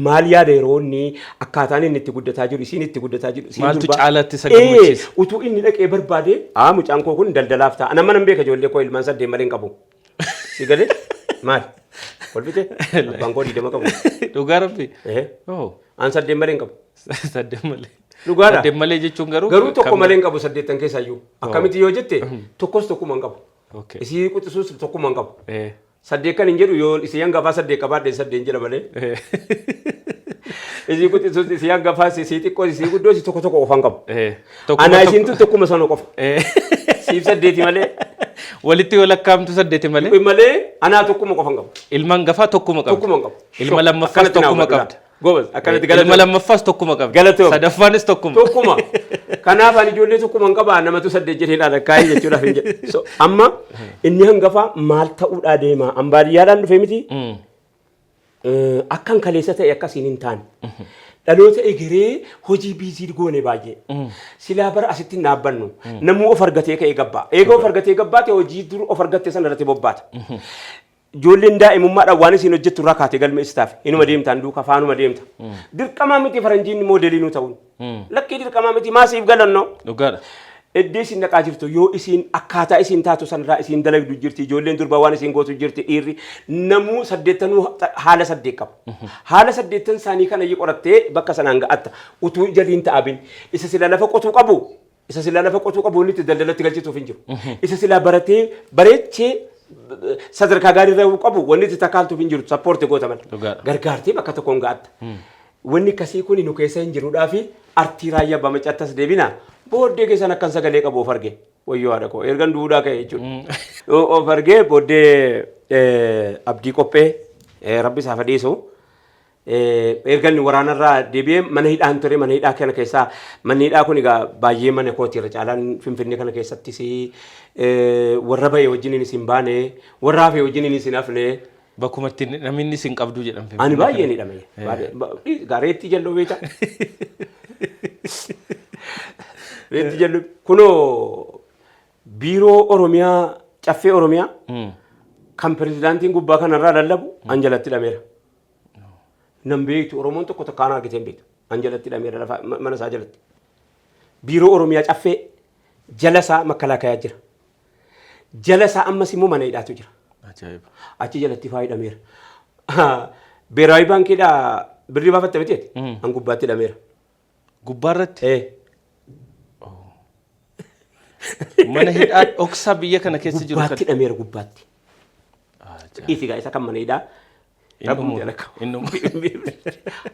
Speaker 2: maal yaada yeroo inni akkaataan inni itti guddataa jiru isiin itti guddataa jiru. Isiin
Speaker 1: Maaltu caalaatti isa gammachiisa?
Speaker 2: Utuu inni dhaqee barbaade mucaan koo kun daldalaaf ta'a. Nama nan beeka ijoollee koo ilmaan 8 malee hin qabu. Si galee maal? Kolfite? Abbaan koo 20 qabu.
Speaker 1: Dhugaa rabbi.
Speaker 2: An 8 malee hin qabu.
Speaker 1: 8 malee.
Speaker 2: Dhugaadha.
Speaker 1: Saddeet malee jechuun garuu.
Speaker 2: Garuu tokko malee hin qabu saddeettan keessaa iyyuu. Akkamitti yoo jette tokkos tokkuma hin qabu.
Speaker 1: Okay.
Speaker 2: Isii quxisuus tokkuma hin qabu.
Speaker 1: 8
Speaker 2: kan hin jedhu yoo isii hangafaa 8 qabaadhe 8 jedha malee. Isii quxisuus isii hangafaas isii xiqqoos isii guddoos tokko tokko qofa hin qabu. Anaa isiin tun tokkuma sana qofa. Siif 8 malee.
Speaker 1: Walitti yoo lakkaa'amtu 8 malee.
Speaker 2: Malee anaa tokkuma qofa hin qabu.
Speaker 1: Ilma hangafaa tokkuma qabda.
Speaker 2: Tokkuma hin qabu.
Speaker 1: Ilma lammaffaas
Speaker 2: Akkanatti naa
Speaker 1: tokkuma
Speaker 2: hubadhu
Speaker 1: qabda.
Speaker 2: laata. Gobas akkanatti
Speaker 1: Ilma
Speaker 2: galatoom.
Speaker 1: lammaffaas tokkuma qabda.
Speaker 2: Galatoom.
Speaker 1: Sadaffaanis tokkuma.
Speaker 2: Tokkuma. Kanaaf ani ijoollee tokkuma hin qabaa namatu 8 jedhee ilaala kaayee jechuudhaaf hin jedhe. So, amma inni hangafaa maal ta'uudhaa deema? An baadiyyaadhaan dhufe miti. Akkan kaleessa ta'e akkasiin hin taane. Dhaloota egeree hojii biizii goone baay'ee. Silaa bara asitti hin dhaabbannu. Namuu of argatee ka'ee gabbaa. Eega of argatee gabbaate hojii dur of argatte sana irratti bobbaata. Ijoolleen daa'imummaadhaan waan isiin hojjettu irraa kaatee galmeessitaaf. Inuma deemtaan duukaa faanuma deemta. Dirqamaa miti faranjiin moodelii nu ta'uun. Lakkii dirqamaa miti maasiif galannoo.
Speaker 1: Dhugaadha.
Speaker 2: Iddoo isin dhaqaa jirtu yoo isiin akkaataa isiin taatu sanarraa isiin dalagdu jirti ijoolleen durbaa waan isiin gootu jirti dhiirri namuu saddeettanuu haala 8 qabu. Haala 8 isaanii kana yi qorattee bakka sanaan ga'atta utuu jaliin ta'abin isa sila lafa qotuu qabu isa sila lafa qotuu qabu inni itti daldalatti galchituuf hin jiru. Isa sila baratee bareechee sadarkaa gaarii irra qabu wanni itti takaaltuuf hin jiru sappoorti goota malee.
Speaker 1: Dhugaadha.
Speaker 2: Gargaartee bakka tokkoon ga'atta. Wanni akkasii kun nu keessa hin jiruudhaa fi artii raayyaa abbaa macaattas deebina. Booddee keessan akkan sagalee qabu of arge. Wayyoo haadha koo ergan duudhaa ka'e jechuudha. Of argee booddee abdii qophee rabbi isaaf dhiisu. Ergan waraanarraa deebi'ee mana hidhaan ture mana hidhaa kana keessaa manni hidhaa kun egaa baay'ee mana kooti irra caalaan Finfinnee kana keessattis warra ba'e wajjiniin isin baane warra hafe wajjiniin isin hafne.
Speaker 1: Bakkuma itti namni isin qabdu jedhan.
Speaker 2: Ani baay'een hidhame. Reetti jalloo beektaa? Reetti jalloo kunoo biiroo Oromiyaa caffee Oromiyaa kan pirezidaantiin gubbaa kanarraa lallabu an jalatti hidhameera. Nan beektu Oromoon tokko tokko aan argitee hin beektu. An jalatti hidhameera lafa mana isaa jalatti. Biiroo Oromiyaa caffee jala isaa makkalaakayaa jira. Jala isaa ammas immoo mana hidhaatu jira.
Speaker 1: Ajaa'iba.
Speaker 2: Achi jalatti faa hidhameera. Beeraawi baankiidhaa birrii baafatte miti? An gubbaatti hidhameera.
Speaker 1: Gubbaarratti mana hidhaa dhoksaa biyya kana keessa jiru
Speaker 2: Gubbaatti hidhameera gubbaatti.
Speaker 1: Ajaa'iba.
Speaker 2: Dhiisi gaa isa kan mana hidhaa.
Speaker 1: Inni
Speaker 2: Inni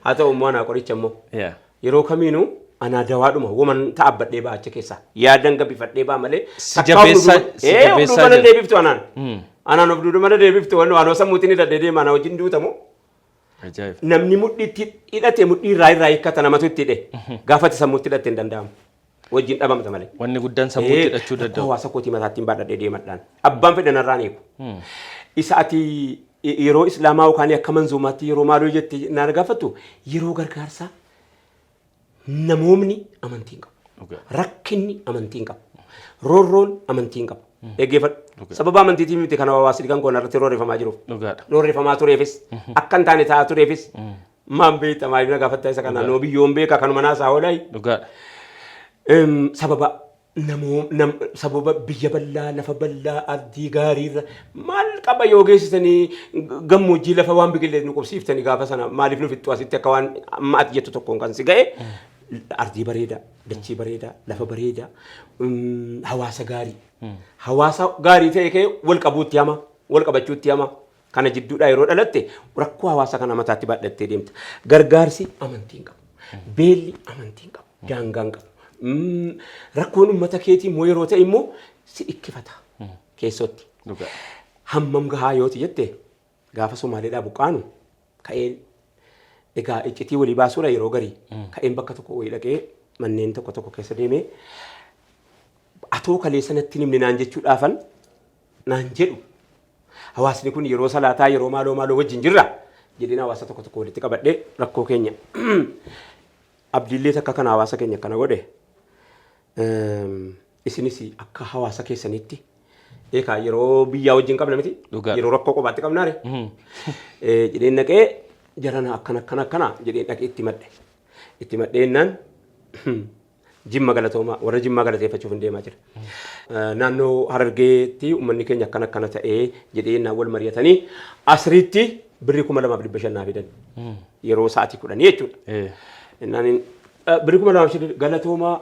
Speaker 2: Haa ta'u immoo anaa qoricha immoo.
Speaker 1: Yaa.
Speaker 2: Yeroo kamiinuu anaa dawaadhuma woman ta'abbadhee ba'a achi keessaa. Yaadan gabbifadhee ba'a malee.
Speaker 1: Si jabeessaa- si
Speaker 2: Of
Speaker 1: jabeessaa
Speaker 2: duuba na
Speaker 1: jira.
Speaker 2: deebiftu anaan. Anaan of duuba na deebiftu waan waan sammuutiin hidhadhee deema anaa wajjin duutamu.
Speaker 1: Ajaa'iba.
Speaker 2: Namni mudhiitti hidhate mudhii irraa irraa hiikkata namatu itti hidhe. Gaafati sammuutti hidhatte hin danda'amu. Wajjin dhabamta malee.
Speaker 1: Wanni guddaan sammuutti hidhachuu danda'u.
Speaker 2: Hawaasa kootii mataatti hin baadhadhee deemadhaan. Abbaan fedhan irraan eegu. Isa ati yeroo islaamaa yookaan akka manzuumaatti yeroo maaloo jette naan gaafattu yeroo gargaarsaa namoomni amantii hin qabu. Rakkinni amantii hin qabu. Roorroon amantii hin qabu. Dhaggeeffadhu. Sababa amantiitiin miti kan hawaasni kan koon irratti roorrifamaa jiruuf.
Speaker 1: Dhugaadha.
Speaker 2: Roorrifamaa tureefis akka hin taane ta'aa tureefis maan beekta maaliif na gaafatta isa kana noo biyyoon beeka kanuma naasaa oolaayi.
Speaker 1: Dhugaadha.
Speaker 2: Sababa namoo nam sababa biyya bal'aa lafa bal'aa ardii gaariirra maal qaba yoo geessisanii gammoojjii lafa waan biqilee nu qubsiiftanii gaafa sana maaliif nu fixxu asitti akka waan amma ati jettu tokkoon kan si ga'e ardii bareedaa dachii bareedaa lafa bareedaa hawaasa gaarii hawaasa gaarii ta'e kee wal qabuutti hama wal qabachuutti hama kana jidduudhaa yeroo dhalatte rakkoo hawaasa kana mataatti baadhattee deemta gargaarsi amantii hin qabu beelli amantii hin qabu daangaa hin qabu. Rakkoon uummata keetii immoo yeroo ta'e immoo si dhikkifata keessotti.
Speaker 1: Dhugaadha.
Speaker 2: Hammam gahaa yooti jette gaafa Somaaleedhaa buqqaanu ka'een egaa iccitii walii baasuudha yeroo garii ka'een bakka tokko wayii dhaqee manneen tokko tokko keessa deemee atoo kaleessa natti hin himne naan jechuudhaafan naan jedhu hawaasni kun yeroo salaataa yeroo maaloo maaloo wajjin jirra jedheen hawaasa tokko tokko walitti qabadhee rakkoo keenya abdiillee takka kana hawaasa keenya akkana godhe isinis akka hawaasa keessanitti eekaa yeroo biyyaa wajjin qabna miti
Speaker 1: Dhugaadha.
Speaker 2: yeroo rakkoo qofaatti qabnaare jedheen dhaqee jarana akkana akkana akkana jedheen dhaqee itti madhe itti madheennaan Jimma galatoomaa warra Jimmaa galateeffachuuf hin deemaa jira. Naannoo Harargeetti uummanni keenya akkana akkana ta'ee jedhee naan wal mari'atanii asiriitti birrii 2500 naa fidan. Yeroo sa'aatii 10 jechuudha. Innaan Birrii 2005 galatoomaa,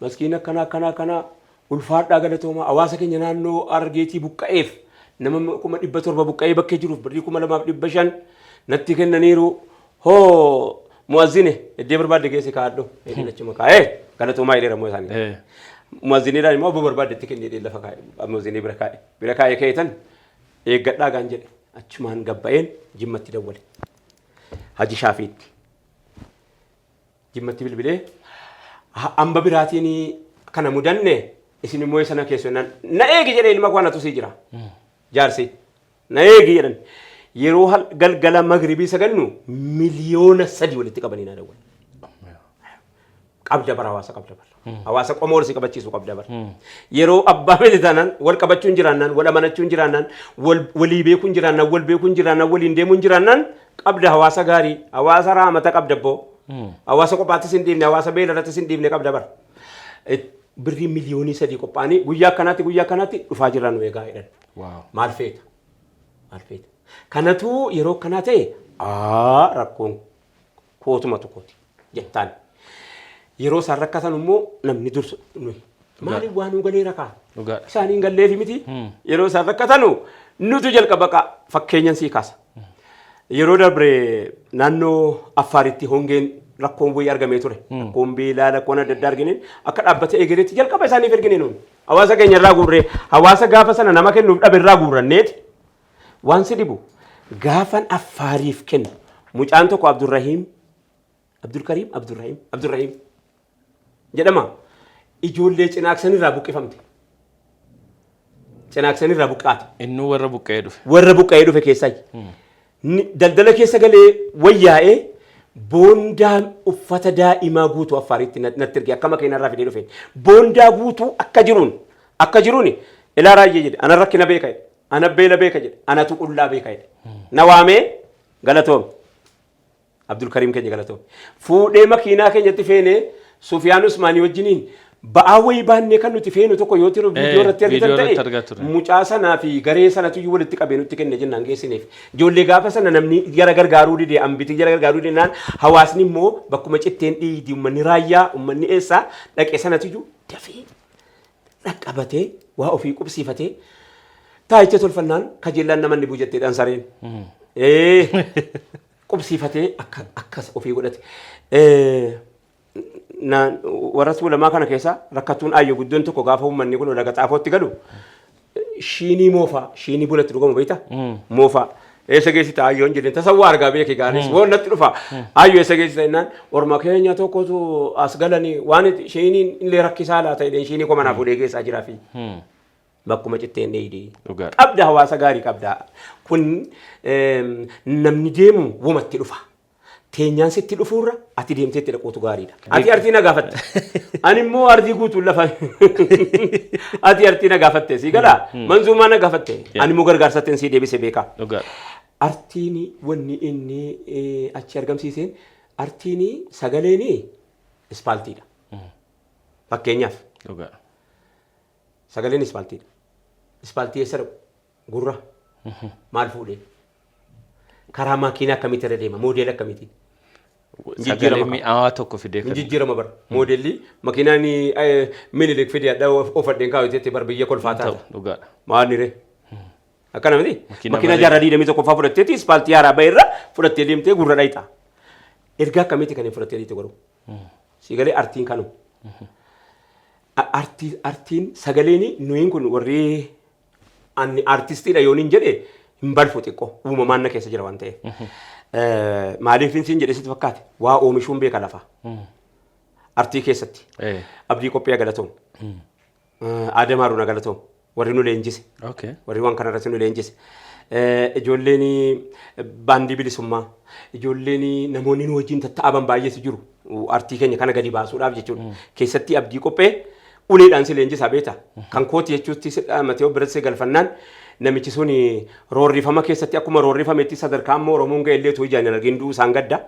Speaker 2: maskiin akkana akkana akkana, ulfaadhaa, galatoomaa. Hawaasa keenya naannoo Harargeetii buqqa'eef, nama 700,000 buqqa'ee bakkee jiruuf birrii 2500 natti kennaniiru. Hoo mu'azzine, iddee barbaadde geesse kaa'adhu. Jedheen achuma kaa'ee galatoomaa jedheera immoo isaanii. Mu'azziniidhaan immoo abbaa barbaadde itti kennee jedhee lafa kaa'e, mu'azzinii bira kaa'e. Bira kaa'ee ka'eetan eeggadhaa gaan jedhe, achumaan gabba'een Jimmatti dawwale. Haji Shaafiitti. Jimmatti bilbilee, hamba biraatiin kana mudanne, isin immoo sana keessoo na eegi jedhee, ilma koo anatu sii jira. Jaarsi na eegi jedhan. Yeroo galgala magribii sagannu 3 miliyoona walitti qabanii na dawwalan. Qabda bara, hawaasa qabda bara. Hawaasa qomoo wal si qabachiisu qabda bara. Yeroo abbaa miti taanaan, wal qabachuun jiraannaan, wal amanachuun jiraannaan, wal walii beekuun jiraannaan, wal beekuun jiraannaan, waliin deemuun jiraannaan, qabda hawaasa gaarii, hawaasa raamata qabda abboo. Hawaasa kophaattis hin dhiifne, hawaasa beela irrattis hin dhiifne qabda bara. Birrii 3 miliyoonii qophaa'anii guyyaa akkanaatti guyyaa akkanaatti dhufaa jirra, nu eegaa jedhan. Maal feeta? Maal feeta? Kanatu yeroo akkanaa ta'e rakkoon kootuma tokkooti jettaan. Yeroo isaan rakkatan immoo namni dursu nuyi. Maaliif waan nu galee rakaa? Isaanii hin galleefi miti. Yeroo isaan rakkatanu nutu jalqaba qa'a. Fakkeenyan sii kaasa. Yeroo darbe naannoo Affaaritti hongeen rakkoon wayii argamee ture. Rakkoon beelaa, rakkoon adda addaa argineen akka dhaabbata eegaleetti jalqaba isaaniif ergine nuun. Hawaasa keenya irraa guurree, hawaasa gaafa sana nama kennuuf dhabe irraa guurranneeti. Waan si dhibu, gaafan Affaariif kennu mucaan tokko Abdurrahiim, Abdulkariim, Abdurrahiim, Abdurrahiim jedhama. Ijoollee Cinaaksan irraa buqqifamte. Cinaaksan irraa buqqaate.
Speaker 1: Innuu warra buqqa'ee dhufe.
Speaker 2: Warra buqqa'ee dhufe keessaa. Daldala keessa galee wayyaa'ee boondaa uffata daa'imaa guutuu Affaaritti natti erge, akka makiinaa irraa fidee dhufe. Boondaa guutuu akka jiruun ilaa raayyee jedhe, ana rakkina beeka jedhe, ana beela beeka jedhe, anatu qullaa beeka jedhe. Na waamee galatoome. Abdulkariim keenya galatoome. Fuudhee makiinaa keenyatti feenee Sufiyaan Usmaanii wajjiniin ba'aa wayii baannee kan nuti feenu tokko yoo tiru viidiyoo irratti argitan
Speaker 1: viidiyoo irratti
Speaker 2: ta'e,
Speaker 1: argaa turre.
Speaker 2: Mucaa sanaa fi garee sanatu iyyuu walitti qabee nutti kenne jennaan geessineef. Ijoollee gaafa sana namni jara gargaaruu dide, ambiti jara gargaaruu didnaan, hawaasni immoo bakkuma citteen dhiidi, uummanni raayyaa, uummanni eessaa dhaqe sanatu iyyuu dafee dhaqqabatee waa ofii qubsiifatee taayicha tolfannaan kajeellaan namanni buu jetteedhaan sareen. Qubsiifatee akka akkas ofii godhate. Warra Tuulamaa kana keessa rakkattuun ayyo guddoon tokko gaafa uummanni kun laga Xaafootti galu shiinii moofaa, shiinii bunatti dhugamu beektaa? Moofaa. Eessa geessita ayyoon jedheen, tasawwaa argaa beeke gaaris woon natti dhufa. Ayyo, eessa geessita jennaan, orma keenya tokkotu as galanii waan shiiniin illee rakkisaa laata jedheen, shiinii koma naa fuudhee geessaa jiraa fi bakkuma citteen dheeydi. Qabda, hawaasa gaarii qabda. Kun namni deemu wumatti dhufa. Teenyaan sitti dhufuurra ati deemtee itti dhaquutu gaariidha. Ati artii na gaafatte. Ani immoo ardii guutuun lafa. Ati artii na gaafatte, sii galaa? Manzuumaa na gaafatte. Ani immoo gargaarsatteen sii deebise beekaa. Artiin wanni inni achi argamsiiseen, artiin sagaleen ispaaltiidha. Fakkeenyaaf sagaleen ispaaltiidha. Ispaaltii eessa dhaqu? Gurra. Maal fuudhee? Karaa makiinaa akkamitti irra deema? Moodeela akkamiitiin?
Speaker 1: Sagalee mi'aawaa tokko fidee
Speaker 2: kan. Jijjiirama bara. Moodeelli makiinaan Minilik fidee adda oofadheen kaawwateetti bar biyya kolfaa taata. Maal ni ree? Akkana miti?
Speaker 1: Makiinaa
Speaker 2: Makiinaa jaarraa 21ffaa fudhatteeti ispaaltii haaraa bahe irra fudhattee deemtee gurra dhayxa. Ergaa akkamiiti kan hin fudhattee deemte garuu? Siigalee artiin kanuma. Artiin sagaleen nuyin kun warri ani artistiidha yoon hin jedhe hin balfu, xiqqoo uumamaan na keessa jira waan ta'eef. Maaliif siin jedhe sitti fakkaate? Waa oomishuun beeka lafa. Artii keessatti. Abdii Qophii galatoom. Aadam Haruuna galatoom. Warri nu leenjise. Warri waan kanarratti nu leenjise. Ijoolleen baandii bilisummaa, ijoolleen namoonni nu wajjin tatta'aban baay'eetu jiru. Artii keenya kana gadi baasuudhaaf jechuudha. Keessatti Abdii Qophee uleedhaan si leenjisaa beekta. Kan kooti jechuutti si dhaamatee biratti si galfannaan, namichi sun roorrifama keessatti akkuma roorrifametti sadarkaa ammoo Oromoon ga'e illee utuu ijaan hin argin du'uu isaan gadda.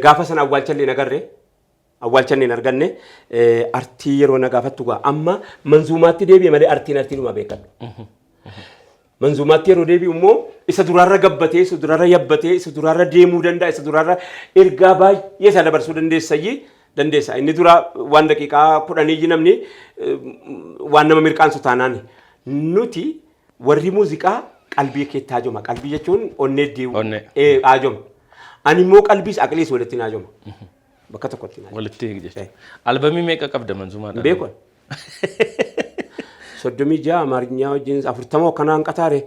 Speaker 2: Gaafa sana awwaalchallee hin agarre. Awwaalchallee hin arganne. Artii yeroo na gaafattu gaa amma manzuumaatti deebi'e malee artiin artiidhuma beekadhu. Manzuumaatti yeroo deebi'u immoo isa duraarra gabbatee, isa duraarra yabbatee, isa duraarra deemuu danda'a, isa duraarra ergaa baay'ee isa dabarsuu dandeessayyii dandeessa. Inni dura waan daqiiqaa 10 namni waan nama mirqaansu taanaan nuti warri muuziqaa qalbii keetti haajoma. Qalbii jechuun onnee deemu.
Speaker 1: Onnee.
Speaker 2: Haajoma. Ani immoo qalbiis aqliis walitti haajoma. Bakka tokkotti haajoma.
Speaker 1: Walitti jechuudha. Albamii meeqa qabda manzuumaadhaan?
Speaker 2: Beeku. 36 Amaariñaa wajjin 40 akkanaan qataare.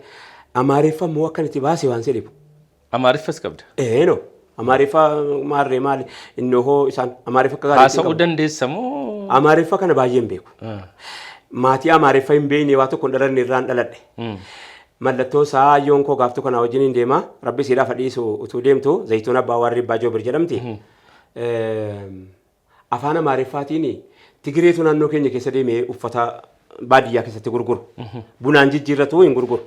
Speaker 2: Amaariffa immoo akkan itti baase waan si dhibu.
Speaker 1: Amaariffas qabda.
Speaker 2: Eeno. Amaariffa maarree maali inni hoo isaan Amaariffa akka gaariitti
Speaker 1: Haasa'uu
Speaker 2: qabu.
Speaker 1: dandeessa moo?
Speaker 2: Amaariffa kana baay'ee hin beeku. Maatii Amaariffa hin beekne waa tokko hin dhalanne irraan dhaladhe. Mallattoo isaa yoon koo gaaftu kanaa wajjin hin deema. Rabbi siidhaaf dhiisu utuu deemtu Zayituun Abbaa Warri Abbaa Joobir jedhamti. Afaan Amaariffaatiin Tigireetu naannoo keenya keessa deemee uffata baadiyyaa keessatti gurguru. Bunaan jijjiirratu hin gurguru.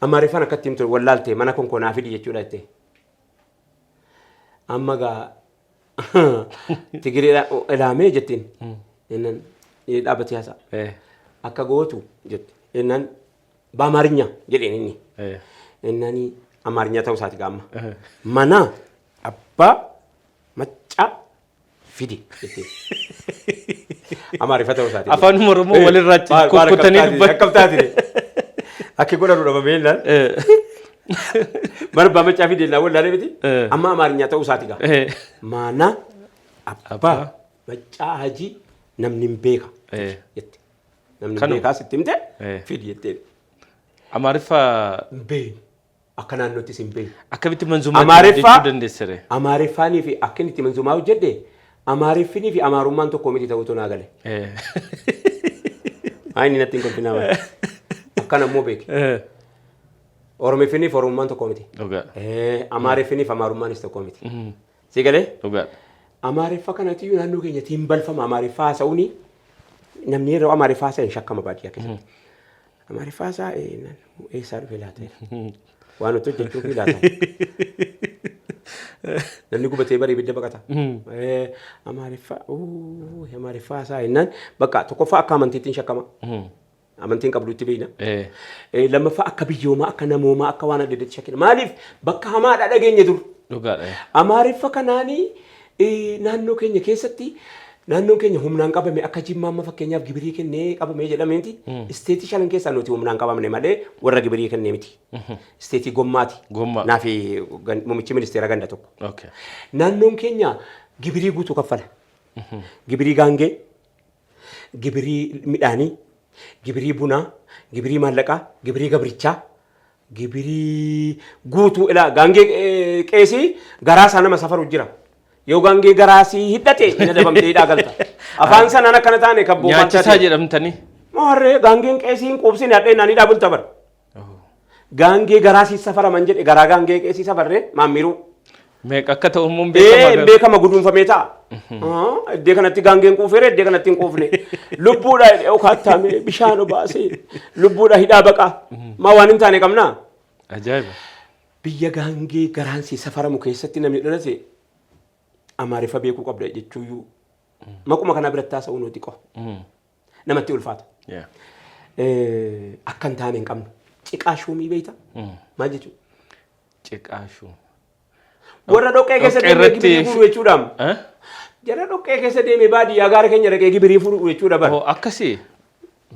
Speaker 2: Amaariffaan akkatti himtu wallaalte mana konkonaa fidi jechuudha jettee. Amma gaa Tigireedha ilaamee jettiin. Innan dhaabbatee haasa'a. Akka gootu jette. Innan በአማርኛ jedheen inni. Innani Amaarinya ta'uu isaati gaamma. Mana abbaa maccaa fidi jetteen. Amaariffa ta'uu isaati.
Speaker 1: Afaan Oromoo walirraa kukkutanii dubbatu.
Speaker 2: Akkam taatire? Akki godhanu dhabamee jennaan. Mana abbaa maccaa fidi jennaan wallaalee miti. Amma Amaarinya ta'uu isaati gaa. Mana abbaa maccaa hajii namni hin beeka jette. Namni hin beekaa sitti himte fidi jetteen.
Speaker 1: Amaariffa
Speaker 2: Hin beeknu. Akka naannoottis hin beeknu.
Speaker 1: Akkamitti manzuumaa
Speaker 2: Amaariffa
Speaker 1: jechuu dandeessire?
Speaker 2: Amaariffaanii fi akka inni itti manzuumaa hojjedhe Amaariffinii fi Amaarummaan tokko miti ta'utu naa gale. Haa inni natti hin kolfinaa malee. Akkana immoo beeki. Oromiffinii fi Oromummaan tokko miti. Amaariffinii fi Amaarummaanis tokko miti. Si galee?
Speaker 1: Dhugaadha.
Speaker 2: Amaariffa kanatti iyyuu naannoo keenyatti hin balfama. Amaariffa haasa'uuni namni yeroo Amaariffa haasa'e hin shakkama baadiyyaa keessatti. Amaariffa haasa'a eessaa dhufe laata? Waan nuti hojjechuuf laata? Namni gubatee barii ibidda baqata. Amaariffa Amaariffa haasa'a jennaan bakka tokkoffaa akka amantiitti hin shakkama. Amantiin qabdutti beekna. Lammaffaa akka biyyoomaa, akka namoomaa, akka waan adda addaatti shakkina. Maaliif bakka hamaadha dhageenya dur.
Speaker 1: Dhugaadha.
Speaker 2: Amaariffa kanaanii naannoo keenya keessatti naannoon keenya humnaan qabame akka Jimmaa amma fakkeenyaaf gibirii kennee qabamee jedhameeti. Isteetii shanan keessaa nuti humnaan qabamne malee warra gibirii kennee miti. Isteetii Gommaati.
Speaker 1: Gommaa.
Speaker 2: Naafi muummichi ministeera ganda tokko. Naannoon keenya gibirii guutuu kaffala. Gibirii gaangee, gibirii midhaanii, gibirii bunaa, gibirii maallaqaa, gibirii gabrichaa, gibirii guutuu ilaa gaangee qeesii garaa isaa nama safaru jira. Yoo gaangee garaa sii hidhate hin adabamtee hidhaa galta. Afaan sanaan akkana taane kabboo
Speaker 1: Nyaachisaa jedhamtanii.
Speaker 2: Maarree gaangeen qeesii hin quubsine hadhee naan hidhaa bulta bara. Gaangee garaa sii safaraman jedhe garaa gaangee qeesii safarree maammiruu.
Speaker 1: Meeqa akka ta'u immoo hin
Speaker 2: Hin
Speaker 1: beekama.
Speaker 2: beekama guduunfamee ta'a. Iddee kanatti gaangeen quufeera iddee kanatti hin quufne. Lubbuudha okaattaame bishaan obaasee lubbuudha hidhaa baqaa. Maa waan hin taane qabnaa?
Speaker 1: Ajaa'iba.
Speaker 2: Biyya gaangee garaan sii safaramu keessatti namni dhalate Amaariffa beekuu qabda jechuuyyuu maquma kana biratti haasa'uu nuti qofa. Namatti ulfaata. Akka hin taane hin qabnu. Ciqaa shuumii beekta? Maal jechuudha?
Speaker 1: Ciqaa shuumii.
Speaker 2: Warra dhoqqee keessa
Speaker 1: Dhoqqee
Speaker 2: deemee
Speaker 1: irratti
Speaker 2: gibirii fuudhu jechuudha.
Speaker 1: Eh?
Speaker 2: Jara dhoqqee keessa deemee baadiyyaa gaara keenya dhaqee gibirii fuudhu jechuudha bara.
Speaker 1: Oh, akkasii.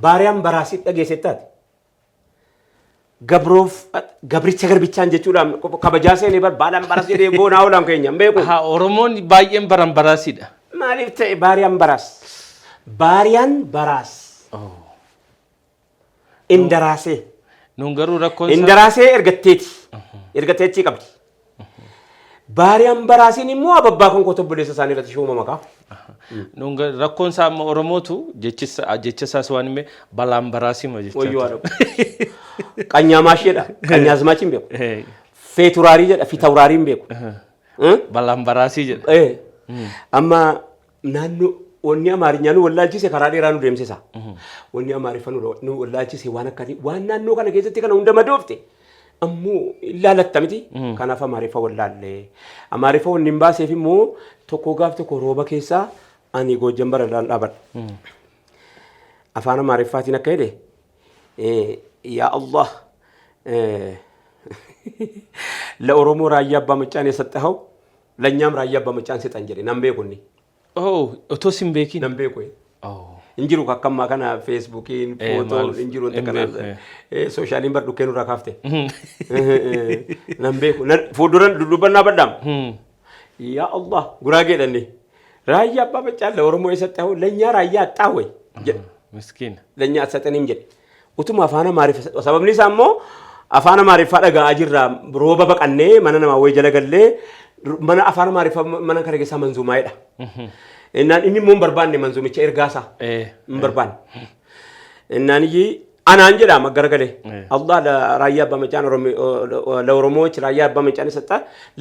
Speaker 2: Baariyaan baraasii dhageessettaati. Gabroof gabricha garbichaan jechuudha kabajaa seenee bar baalaan baras jedhee boonaa oolaan keenya hin beeku.
Speaker 1: Haa Oromoon baay'een baran baraasiidha.
Speaker 2: Maaliif ta'e baariyaan baraas? Baariyaan baraas. Indaraasee.
Speaker 1: Nuun garuu rakkoon isaa
Speaker 2: Indaraasee ergatteeti. Ergatteechi qabdi. Baariyaan baraasiin immoo ababbaa konkoota obboleessa isaanii irratti shuuma maqaa.
Speaker 1: Nuun rakkoon isaa amma Oromootu jecha isaas waan hime balaan baraasima jechaa
Speaker 2: Wayyoo
Speaker 1: ture.
Speaker 2: haadha. Qanyaamaashii jedha. Qanyaazmaachi hin beeku. Feeturaarii jedha. Fitawuraarii hin beeku.
Speaker 1: Balaan baraasii jedha.
Speaker 2: Amma naannoo wanni Amaarinyaa nu wallaalchise karaa dheeraa nu deemsisa. Wanni Amaariffa nu wallaalchise waan akkasii waan naannoo kana keessatti kana hunda madoofte ammoo ilaalatta miti. Kanaaf Amaariffa wallaalle. Amaariffa wanni hin baaseef immoo tokko gaaf tokko rooba keessaa ani Goojjan barallaan dhaabadha. Afaan Amaariffaatiin akka jedhe yaa Allah ለኦሮሞ ራያ አባ መጫን የሰጠኸው ለእኛም ራያ አባ መጫን ስጠን jedhe nan beeku inni.
Speaker 1: Oh, otoo sin beekin.
Speaker 2: Nan beeku.
Speaker 1: Oh.
Speaker 2: Hin jiru akkammaa kana Facebookiin footoon
Speaker 1: maaliif?
Speaker 2: hin jiru wanta
Speaker 1: Hin
Speaker 2: kana
Speaker 1: beeku,
Speaker 2: socialiin bar dhukkee nurraa kaafte. Nan beeku. Fuulduran dubbannaa badhaam. Yaa Allah, guraageedhanni. Raayyaa abbaa macaan ለኦሮሞ የሰጠኸው ለእኛ ራያ አጣ ወይ jedhe.
Speaker 1: Miskiina.
Speaker 2: ለእኛ አትሰጠንም jedhe. Utuma afaan Amaariffaa, sababni isaa immoo afaan Amaariffaa dhaga'aa jirra, rooba baqannee mana namaa wayii jala gallee mana afaan Amaariffaa mana kana keessaa manzuumaa'edha. Innaan inni immoo hin barbaanne manzuumicha ergaasaa. Hin barbaanne. Innaan iyyii anaan jedha garagalee. አላህ ለራያ አባ መጫን ለኦሮሞዎች ራያ አባ መጫን የሰጠ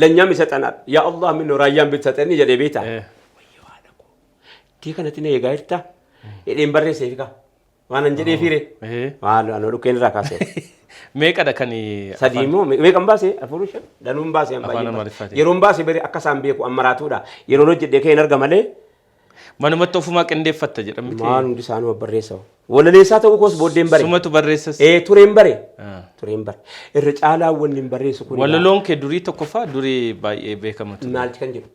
Speaker 2: ለእኛም ይሰጠናል። ያ አላህ ምነው ራያን ብትሰጠን jedhee beektaa. Itti kanatti na eegaa jirta. Jedheen barreesseef kaa. Waan an jedhee fiire. Waan an dhukkeen irraa kaasee.
Speaker 1: Meeqadha kan
Speaker 2: Sadii immoo meeqan baase, afur, shan danuun baase an
Speaker 1: Afaan
Speaker 2: baay'ee.
Speaker 1: Amaariffaatiin.
Speaker 2: Yeroon baase bari akka isaan beeku ammaraatuudha. Yeroon hojjedhee ka'een arga malee.
Speaker 1: Manumatti ofumaa qindeeffatta jedhamti.
Speaker 2: Maal hundi isaanuu barreessa. Walaleessaa ta'uu koos booddeen bare.
Speaker 1: Sumatu barreessas.
Speaker 2: Ee, tureen bare. Tureen bare. Irra caalaa wanni hin barreessu kun.
Speaker 1: Walaloon kee durii tokkoffaa durii baay'ee beekamatu.
Speaker 2: Maal kan jedhu?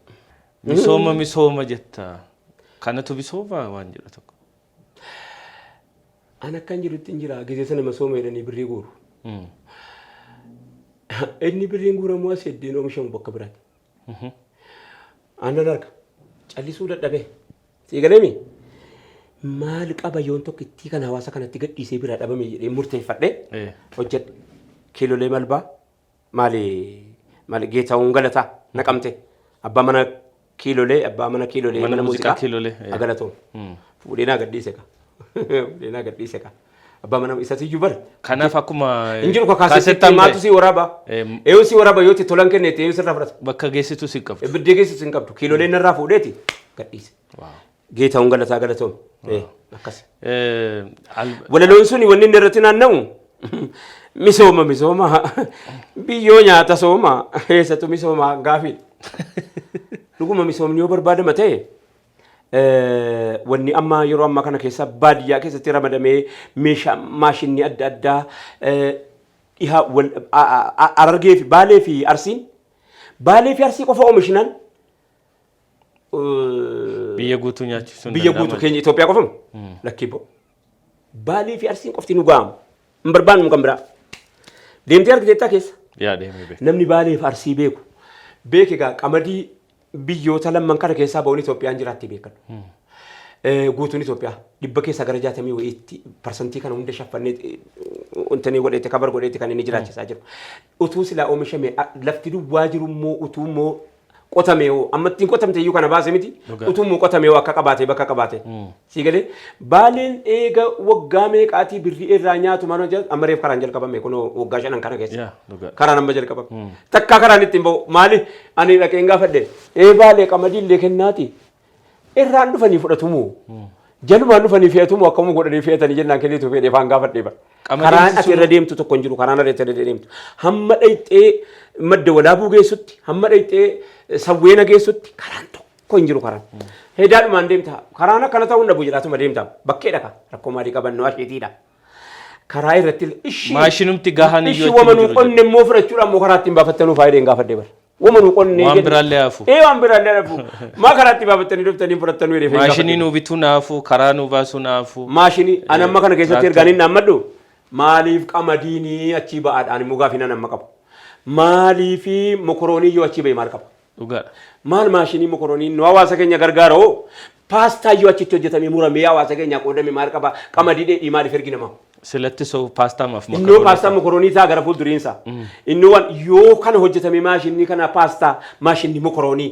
Speaker 1: Misooma misooma jetta. Kanatu misooma waan jedhu tokko.
Speaker 2: An akkan jedhutti hin jira, gizee sana misooma jedhanii birrii guuru. Inni birriin guuramu as heddeen oomishamu bakka biraatti. Aannan arga. Callisuu dadhabee. Sii galeemi? Maal qaba yoon tokko ittii kan hawaasa kanatti gadhiisee biraa dhabame jedhee murteeffadhee hojjedhe. Kiilolee malbaa maali maali Geetahuun Galataa Naqamte. Abbaa mana kiilolee, abbaa mana kiilolee.
Speaker 1: Mana muuziqaa kiilolee.
Speaker 2: Agalatoom. Fuudhee naa gadhiise ka. Fuudhee naa gadhiise ka. Abbaa mana isatiyyuu bara.
Speaker 1: Kanaaf akkuma
Speaker 2: Hin jiru kaasettaan
Speaker 1: kaasettaan
Speaker 2: maatu si waraaba. Eeyyuu si waraaba, yoo itti tolan kenneeti eeyyuu sirraa fudhata.
Speaker 1: Bakka geessitu si qabdu.
Speaker 2: Ibiddee geessisu hin qabdu. Kiiloleen narraa fuudheeti gadhiise. Geetahuun Galataa galatoom. Akkas. Walaloon suni wanni inni irratti naanna'u misooma misooma biyyoo nyaata sooma eessattu misooma gaafiidha. Dhuguma misoomni yoo barbaadama ta'e, wanni amma yeroo ammaa kana keessa baadiyyaa keessatti ramadamee meeshaa maashinni adda addaa dhihaa Harargee fi Baalee fi Arsiin, Baalee fi Arsii qofa oomishinaan
Speaker 1: Biyya guutuu nyaachisuun
Speaker 2: biyya guutuu keenya Itoophiyaa qofamu lakkii bo'u. Baalee fi Arsiin qofti nu ga'amu. Hin barbaannu kan biraa. Deemtee argiteettaa keessa.
Speaker 1: Yaa, deemee beeku.
Speaker 2: Namni Baalee fi Arsii beeku. Beek egaa, qamadii biyyoota lamman kana keessaa ba'uun Itoophiyaan jiraatti beekan. Guutuun Itoophiyaa 60% wayiitti parsantii kana hunda shaffannee wantanii godheetti kabar godheetti kan inni jiraachisaa jiru. Utuu silaa oomishame, lafti duwwaa jiru immoo utuu immoo qotame hoo, amma ittiin qotamte iyyuu kana baase miti, utuu immoo qotame hoo akka qabaate bakka qabaate. Sii galee, Baaleen eega waggaa meeqaatii birrii irraa nyaatu maal hojjetu, amma reef karaan jalqabame kunoo waggaa 5 kana keessa.
Speaker 1: Yaa, dhugaa.
Speaker 2: Karaan amma jalqabame. Takkaa karaan ittiin ba'u maali, ani dhaqeen gaafadhe, ee Baalee qamadii illee kennaati irraan dhufanii fudhatumu. Jalumaan dhufanii fe'atumu, akkamuma godhanii fe'atanii jennaan kennitu fedhee faan gaafadhe bara.
Speaker 1: Qamadiin
Speaker 2: Karaan ati irra deemtu tokko hin jiru, karaan ati irra deemtu. Hamma dhayxee Madda Walaabuu geessutti, hamma dhayxee Sawweena geessutti karaan tokko hin jiru karaan. Hedaadhumaan deemta. Karaan akkana ta'uu hin dhabu jedhaatuma deemta. Bakkeedha ka. Rakkoo maalii qabannoo asheetiidha. Karaa irratti ishii
Speaker 1: Maashinumti gahaan iyyuu
Speaker 2: ishii
Speaker 1: achi hin
Speaker 2: wamanuu
Speaker 1: jiru.
Speaker 2: Qonne immoo fudhachuudhaan immoo karaa ittiin baafattanuu faayidaan gaafadhe bara. Wamanuu qonnee
Speaker 1: Waan
Speaker 2: jedhe.
Speaker 1: biraallee hafu.
Speaker 2: Ee, waan biraallee hafu. Maa karaa ittiin baafattanii dhuftanii fudhattanuu jedhee
Speaker 1: Maashinii nuu bituu naafu, karaa nuu baasuu naafu.
Speaker 2: Maashinii ani amma kana keessatti
Speaker 1: Tiraaktarii.
Speaker 2: ergaan inni ammadhu maaliif qamadiinii achii ba'aadhaan immoo gaafii nan amma qabu. Maaliif mokoroonii yoo achii ba'e maal qaba?
Speaker 1: Dhugaadha.
Speaker 2: Maal maashinii mokoroonii nu hawaasa keenya gargaara hoo? Paastaa yoo achitti hojjetamee muramee hawaasa keenya qoodame maal qaba? Qamadii dheedhii maaliif ergi namaa?
Speaker 1: Silatti soo paastaa maaf
Speaker 2: Innoo paastaa mokoroonii isaa gara fuulduriinsa. Innoo waan yoo kana hojjetame maashinii kana paastaa, maashinii mokoroonii.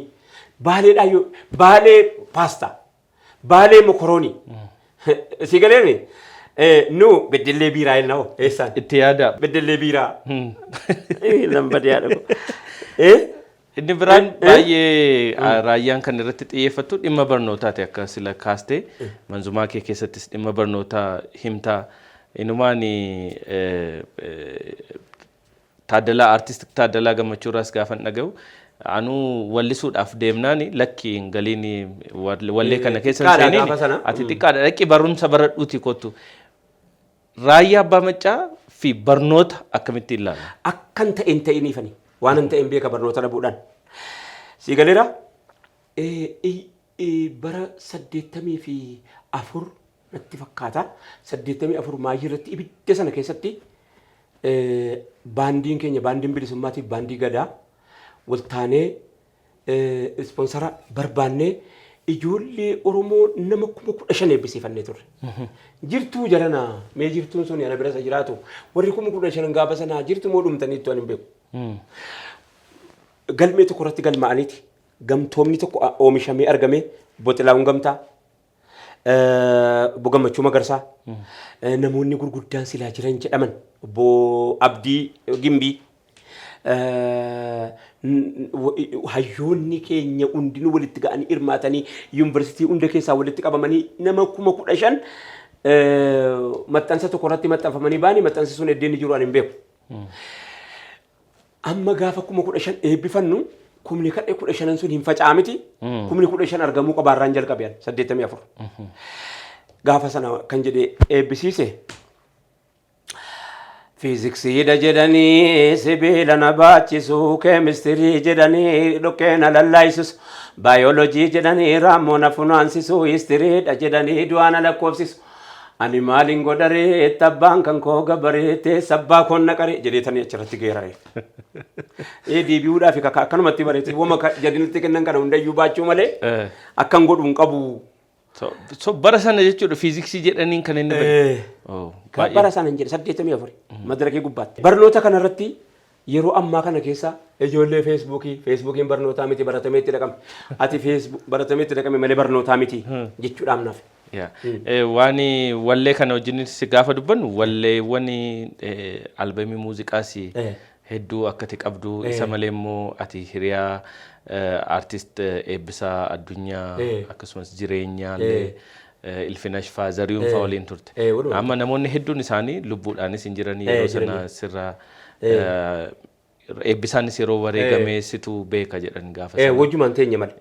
Speaker 2: Baaleedhaa yoo Baalee paastaa, Baalee mokoroonii. Si galeemi? Nu Beddellee biiraa jenna hoo eessaan?
Speaker 1: Itti yaada.
Speaker 2: Beddellee biiraa. Lambadee haadha koo. Eh?
Speaker 1: Inni biraan baay'ee raayyaan kan irratti xiyyeeffattu dhimma barnootaati, akka sila kaastee manzumaa kee keessattis dhimma barnootaa himtaa. Inumaan Taaddalaa, artist Taaddalaa Gammachuurraas gaafan dhaga'u, anuu wallisuudhaaf deemnaan lakki hin galiin, wallee kana keessa hin
Speaker 2: Xiqqaadha
Speaker 1: seeniin
Speaker 2: gaafa sana.
Speaker 1: Ati xiqqaadha, dhaqi barumsa baradhuuti kottu. Raayyaa Abbaa Maccaa fi barnoota akkamitti ilaala?
Speaker 2: Akkan ta'een ta'iniifani waan hin ta'een beeka barnoota dhabuudhaan. Sii galeera, bara 84 natti fakkaata, 84 maayii irratti ibidda sana keessatti baandiin keenya, baandiin bilisummaatiif baandii gadaa waltaanee sponsor barbaannee ijoollee Oromoo nama 15,000 eebbisiifannee turre. Jirtuu jaranaa, mee jirtuun sun ana bira isa jiraatu, warri 15,000 gaafa sanaa jirtu moo dhumtaniittu ani hin beeku. Galmee tokko irratti galmaa'aniiti gamtoomni tokko oomishamee argame. Boxilaawun Gamtaa, Obbo Gammachuu Magarsaa, namoonni gurguddaan silaa jiran jedhaman, Obbo Abdii Gimbii, hayyoonni keenya hundinuu walitti ga'anii hirmaatanii, yuunivarsiitii hunda keessaa walitti qabamanii, nama 15,000 maxxansa tokko irratti maxxanfamanii ba'anii, maxxansi sun iddoo inni jiru ani hin beeku. Amma gaafa 15,000 eebbifannu kumni kadhe 15n sun hin faca'a miti. Kumni 15 argamuu qabaarraan jalqabe an 84. Gaafa sana kan jedhe eebbisiise. Fiiziksiidha jedhanii sibiila na baachisu, keemistirii jedhanii dhoqqee na lallaayisisu, baayoloojii jedhanii raammoo na funaansisu, histiriidha jedhanii du'aa na lakkoofsisu. Ani maaliin godharee, abbaan kan koo gabaree, teessa abbaa koon naqaree jedheetanii achirratti geerare. Ee, deebi'uudhaaf kaka akkanumatti bareetti wama jedhinitti kennan kana hundayyuu baachuu malee akkan godhu hin qabu.
Speaker 1: So bara sana jechuudha fiiziksii jedhaniin kan inni bade. Oh, baay'ee.
Speaker 2: Bara sana hin jedhe, 84 madarakii gubbaatti. Barnoota kanarratti yeroo ammaa kana keessa ijoollee feesbuukii, feesbuukiin barnootaa miti, baratamee itti dhaqame. Ati feesbuuk baratamee itti dhaqame malee barnootaa miti jechuudhaaf naaf.
Speaker 1: Waan wallee kana wajjinis gaafa dubbannu, walleewwan albamii muuziqaas hedduu akka ati qabdu, isa malee immoo ati hiriyaa aartist Eebbisaa Addunyaa akkasumas Jireenyaallee, Ilfinash faa, Zariyuun faa waliin turte.
Speaker 2: Walumaa.
Speaker 1: Amma namoonni hedduun isaanii lubbuudhaanis hin jiran yeroo sana sirraa, Eebbisaanis yeroo wareegamee situ beeka jedhan gaafa sana.
Speaker 2: Wajjumaan teenya malee.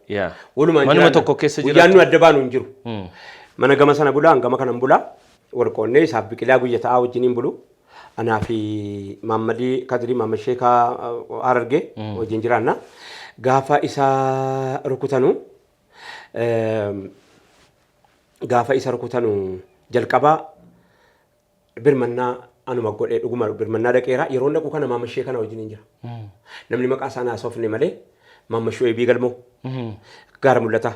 Speaker 2: Walumaan
Speaker 1: Manuma
Speaker 2: jiraanna.
Speaker 1: tokko keessa
Speaker 2: Guyyaan
Speaker 1: jiraattu.
Speaker 2: nu adda baanu hin jiru. Mana gama sana bulaa, gama kanan bulaa. Wal qoonnee isaaf biqilaa guyya ta'aa wajjiniin bulu. Anaa fi Maammadii Kadirii, Maammad Sheekaa Harargee wajjin jiraanna. Gaafa isa rukutanu jalqabaa birmannaa anuma godhee, dhuguma birmannaa dhaqeera. Yeroo dhaqu kana Maammad Sheekaa na wajjin hin jira. Namni maqaa isaa naasofne malee Maammad Shu'eebii Galmoo gaara mul'ataa.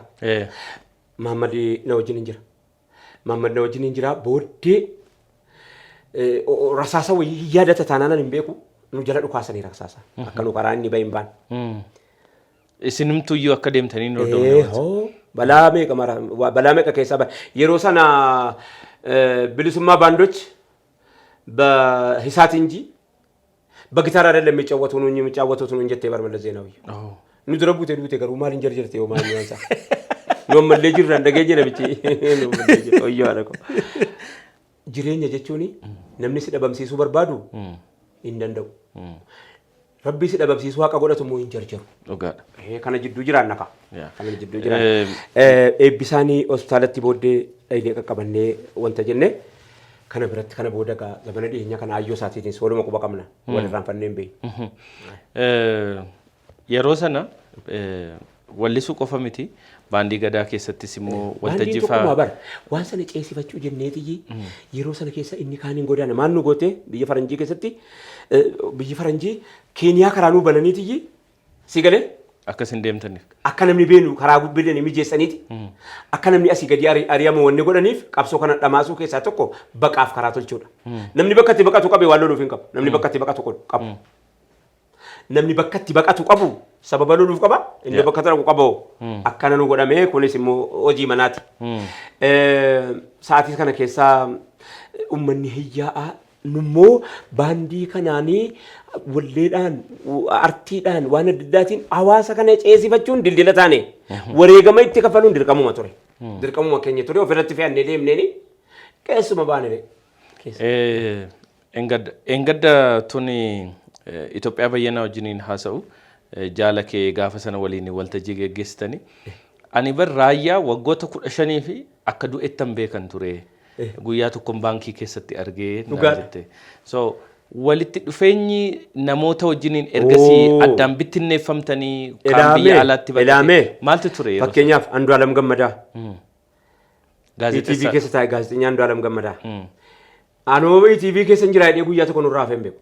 Speaker 2: Maammad na wajjin hin jira. Maammad na wajjin hin jira. Booddee rasaasa wayii yaadata taanaan hin beeku. Nu jala dhukaasanii rasaasa. Akka nu karaa inni bahin baan.
Speaker 1: Isinumtuyyuu akka deemtanii hin hordofne.
Speaker 2: Hoo, balaa meeqa mara balaa meeqa keessaa ba yeroo sana bilisummaa ባንዶች በሂሳት እንጂ በጊታር አይደለም የሚጫወቱ ነው እንጂ የሚጫወቱት ነው እንጀቴ bar Mallas Zeenawi. Nu dura buute duute garuu maal hin jarjarte yoo maal waan isaa. Nu ammallee jirra dhagee namichi. Nu ammallee jirra wayyoo haadha koo. Jireenya jechuun namni si dhabamsiisuu barbaadu hin danda'u. Rabbi si dhabamsiisuu haqa godhatu immoo hin jarjaru.
Speaker 1: Dhugaadha.
Speaker 2: Kana jidduu jiraanna kaa. Kana jidduu jiraanna. Eebbisaanii hospitaalatti booddee dhaynee qaqqabannee wanta jenne kana biratti kana booda gaa zamana dhiyeenya kana ayyoo isaatiinis waluma quba qabna. Wal irraanfannee hin beeknu.
Speaker 1: Yeroo sana wallisuu qofa miti, baandii gadaa keessattis immoo
Speaker 2: Baandiin
Speaker 1: waltajjii
Speaker 2: tokkumaa
Speaker 1: fa'aa.
Speaker 2: Bara waan sana ceesifachuu jenneetiyyi yeroo sana keessa inni kaaniin godaana maal nu goote, biyya faranjii keessatti, biyyi faranjii Keeniyaa karaa nuu bananiitiyyi, si galee,
Speaker 1: Akkas hin deemtaniif.
Speaker 2: Akka namni beenu karaa gubbidanii mijeessaniiti, akka namni asii gadi ari'amu wanni godhaniif, qabsoo kana dhamaasuu keessaa tokko baqaaf karaa tolchuudha. Namni bakka itti baqatu qabe waan loluuf hin qabu. Namni bakka itti baqatu qabu. Namni bakka itti baqatu qabu sababa loluuf qaba. Inni bakka dhaqu qaba. Akkana nu godhamee, kunis immoo hojii manaati. Sa'aatii kana keessaa uummanni hiyyaa'aa, nummoo baandii kanaanii walleedhaan, artiidhaan, waan adda addaatiin hawaasa kana ceesifachuun dildila taane, wareegama itti kafaluun dirqamuma ture. Dirqamuma keenya ture, ofirratti fe'annee deemneeni keessuma baane.
Speaker 1: Engadda tuni Itoophiyaa Bayyanaa wajjiniin haasa'u, jaala kee gaafa sana waliin waltajjii geggeessitanii. Ani bar Raayyaa waggoota 15 fi akka du'ettan beekan ture. Guyyaa tokkoon baankii keessatti argee naan
Speaker 2: Dhugaadha.
Speaker 1: jette. So walitti dhufeenyi namoota wajjiniin ergasii addaan bittinneeffamtanii kaan
Speaker 2: Ilaamee,
Speaker 1: biyya alaatti baqate.
Speaker 2: ilaamee.
Speaker 1: Maaltu ture yeroo
Speaker 2: Fakkeenyaaf Andu'aalam Gammadaa. ETV
Speaker 1: Gaazexeessaa.
Speaker 2: keessa taa'e gaazexeessaan Andu'aalam Gammadaa. Anoo ETV keessa hin jira jedhee guyyaa tokko nurraa hafee hin beeku.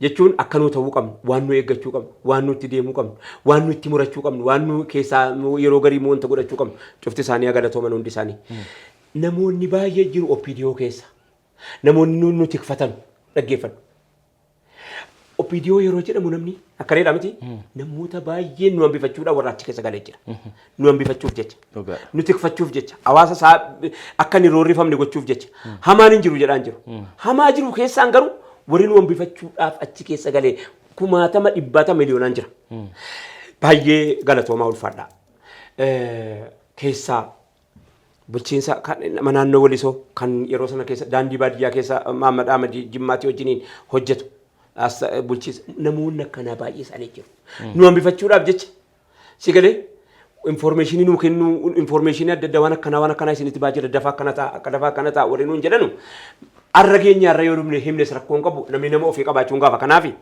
Speaker 2: Jechuun akka nu ta'uu qabnu, waan nu eeggachuu qabnu, waan nu itti deemuu qabnu, waan nu itti murachuu qabnu, waan nu keessaa nu yeroo garii immoo wanta godhachuu qabnu, cufti isaanii galatooman hundi isaanii. Namoonni baay'ee jiru OPDO keessa. Namoonni nu tikfatan dhaggeeffadhu. OPDO yeroo jedhamu namni akkaneedha miti. Namoota baay'een nu hambifachuudhaan warra achi keessa galee jira. Nu hambifachuuf jecha. Nu tikfachuuf jecha. Hawaasa isaa akka inni roorrifamne gochuuf jecha. Hamaan hin jiru jedhaan jiru. Hamaa jiru keessaan garuu warri nu hambifachuudhaaf achi keessa galee kumaatama dhibbaata miliyoonaan jira. Baay'ee galatoomaa, ulfaadha. Keessaa bulchiinsa kan nama naannoo Walisoo kan yeroo sana keessa daandii baadiyyaa keessa Mahammad Ahmad Jimmaatii wajjiniin hojjetu. As bulchiinsa namoonni akkanaa baay'ee isaanii jiru. Nu hambifachuudhaaf jecha si galee information nuu kennuu, information adda addaa waan akkanaa waan akkanaa isinitti baay'ee dafaa akkana ta'a, akka dafaa akkana ta'a warri nuun jedhanu arra keenya arra yoo dhumne himnes rakkoon qabu, namni nama ofii qabaachuun gaafa kanaafi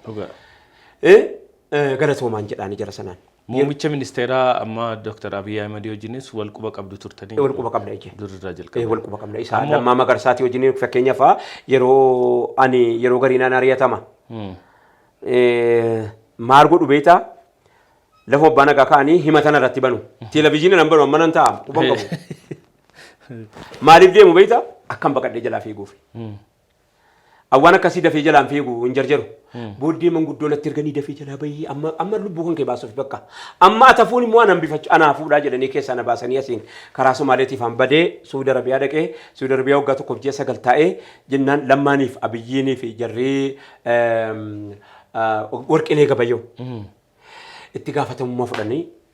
Speaker 2: galatoomaan jedhaani jara sanaan.
Speaker 1: Muummicha ministeeraa amma Dr. Abiy Ahmed wajjinis wal quba qabdu turtanii?
Speaker 2: Wal quba qabna ije.
Speaker 1: Durirraa jalqabe.
Speaker 2: Wal quba qabna. Isaa Lammaa Magarsaatii wajjin fakkeenyaaf yeroo ani yeroo gariinaan ari'atama. Maal godhu beektaa? Lafa abbaa nagaa ka'anii himatan irratti banu. Televezyiinii nan banu, amma nan ta'a quban qabu. Maaliif deemu beektaa? Akkam baqadhee jalaa fiiguuf. Awwaan akkasii dafee jalaan fiigu hin jarjaru. Booddee manguddoo natti erganii dafee jalaa bahii, amma amma lubbuu kan kee baasuuf bakka. Amma atafuun immoo anaan bifachuu anaa fuudhaa jedhanii keessaa na baasanii asiin karaa Somaaleetiif an badee Suudi Arabiyaa dhaqee, Suudi Arabiyaa waggaa 1 fi ji'a 9 taa'ee jennaan Lammaaniif Abiyyiinii fi jarri Warqinee Gabayyoo itti gaafatamummaa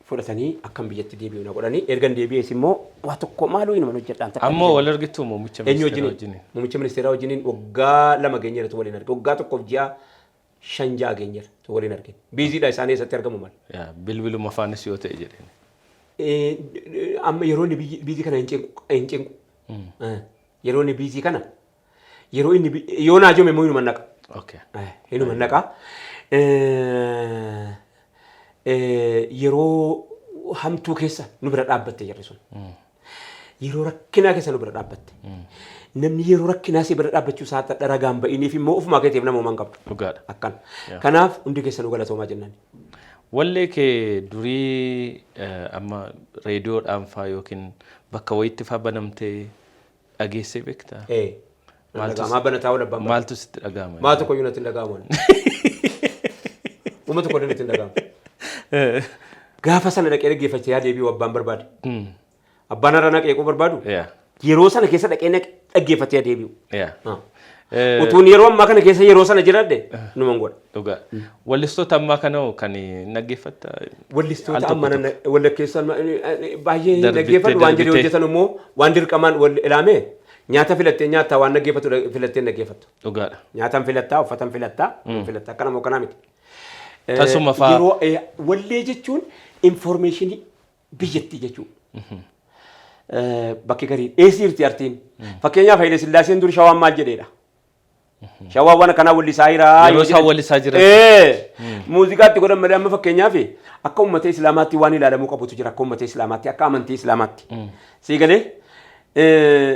Speaker 2: fudhatanii akkam biyyatti deebi'u na godhanii, ergan deebi'ees immoo waa tokko maaloo inuma hojjedhaan takka.
Speaker 1: Ammoo wal argitu muummicha
Speaker 2: Eenyu
Speaker 1: ministeeraa
Speaker 2: wajjiniin?
Speaker 1: wajjiniin?
Speaker 2: Muummicha ministeeraa wajjiniin waggaa 2 geenyeeratu waliin arge. Waggaa 1 fi ji'a 5 6 geenyeera waliin arge. Busy dha isaan, eessatti argamu mal.
Speaker 1: Yaa, bilbiluma afaanis yoo ta'e jedheen.
Speaker 2: Amma yeroo inni busy kana hin cinqu. Hin cinqu. Yeroo inni busy kana, yeroo inni yoo naa jome immoo hinuma naqa. Hinuma naqa. Yeroo hamtuu keessa nu bira dhaabbatte jarri sun. Yeroo rakkinaa keessa nu bira dhaabbatte. Namni yeroo rakkinaa si bira dhaabbachuu isaa ragaan ba'iniif immoo ofumaa keetiif nama uuman qabdu. Akkan. Kanaaf hundi keessa nu galatoomaa jennaan.
Speaker 1: Wallee kee durii amma reediyoodhaan faa yookiin bakka wayitti faa banamtee dhageessee beektaa?
Speaker 2: Ee. Maa banataa wal abbaan
Speaker 1: Maaltu sitti dhaga'ama?
Speaker 2: Maa tokko iyyuu natti hin dhaga'amu. Uma tokko illee natti hin dhaga'amu. Gaafa sana dhaqee dhaggeeffachee yaa deebi'u abbaan barbaade. Abbaan har'a naqeequu barbaadu. Yeroo sana keessa dhaqee dhaggeeffatee yaa deebi'u. Utuun yeroo ammaa kana keessa yeroo sana jiraadhe numan godha.
Speaker 1: Dhugaa. Wallistoota ammaa kana hoo kan dhaggeeffatta?
Speaker 2: Wallistoota
Speaker 1: Al tokko
Speaker 2: amma
Speaker 1: tokko.
Speaker 2: walakkeessa baay'ee hin
Speaker 1: Darbitee
Speaker 2: dhaggeeffadhu, waan jedhee
Speaker 1: darbitee.
Speaker 2: hojjetan immoo waan dirqamaan wal ilaame nyaata filattee nyaattaa, waan dhaggeeffatu filattee hin dhaggeeffattu. Nyaatan filattaa, uffatan filattaa, filattaa akkana moo kanaa miti.
Speaker 1: Tasuma faa-
Speaker 2: Yeroo wallee jechuun information biyyattii jechuudha. Bakki garii eessi jirti artiin. Fakkeenyaaf Haile Sillaaseen dur Shawaan maal jedheedha. Shawaan waan akkanaa wallisaa jira.
Speaker 1: Yeroo isaan wallisaa jiran.
Speaker 2: Muuziqaatti godhan malee, amma fakkeenyaaf akka uummata Islaamaatti waan ilaalamuu qabutu jira, akka uummata Islaamaatti, akka amantii Islaamaatti. Sii galee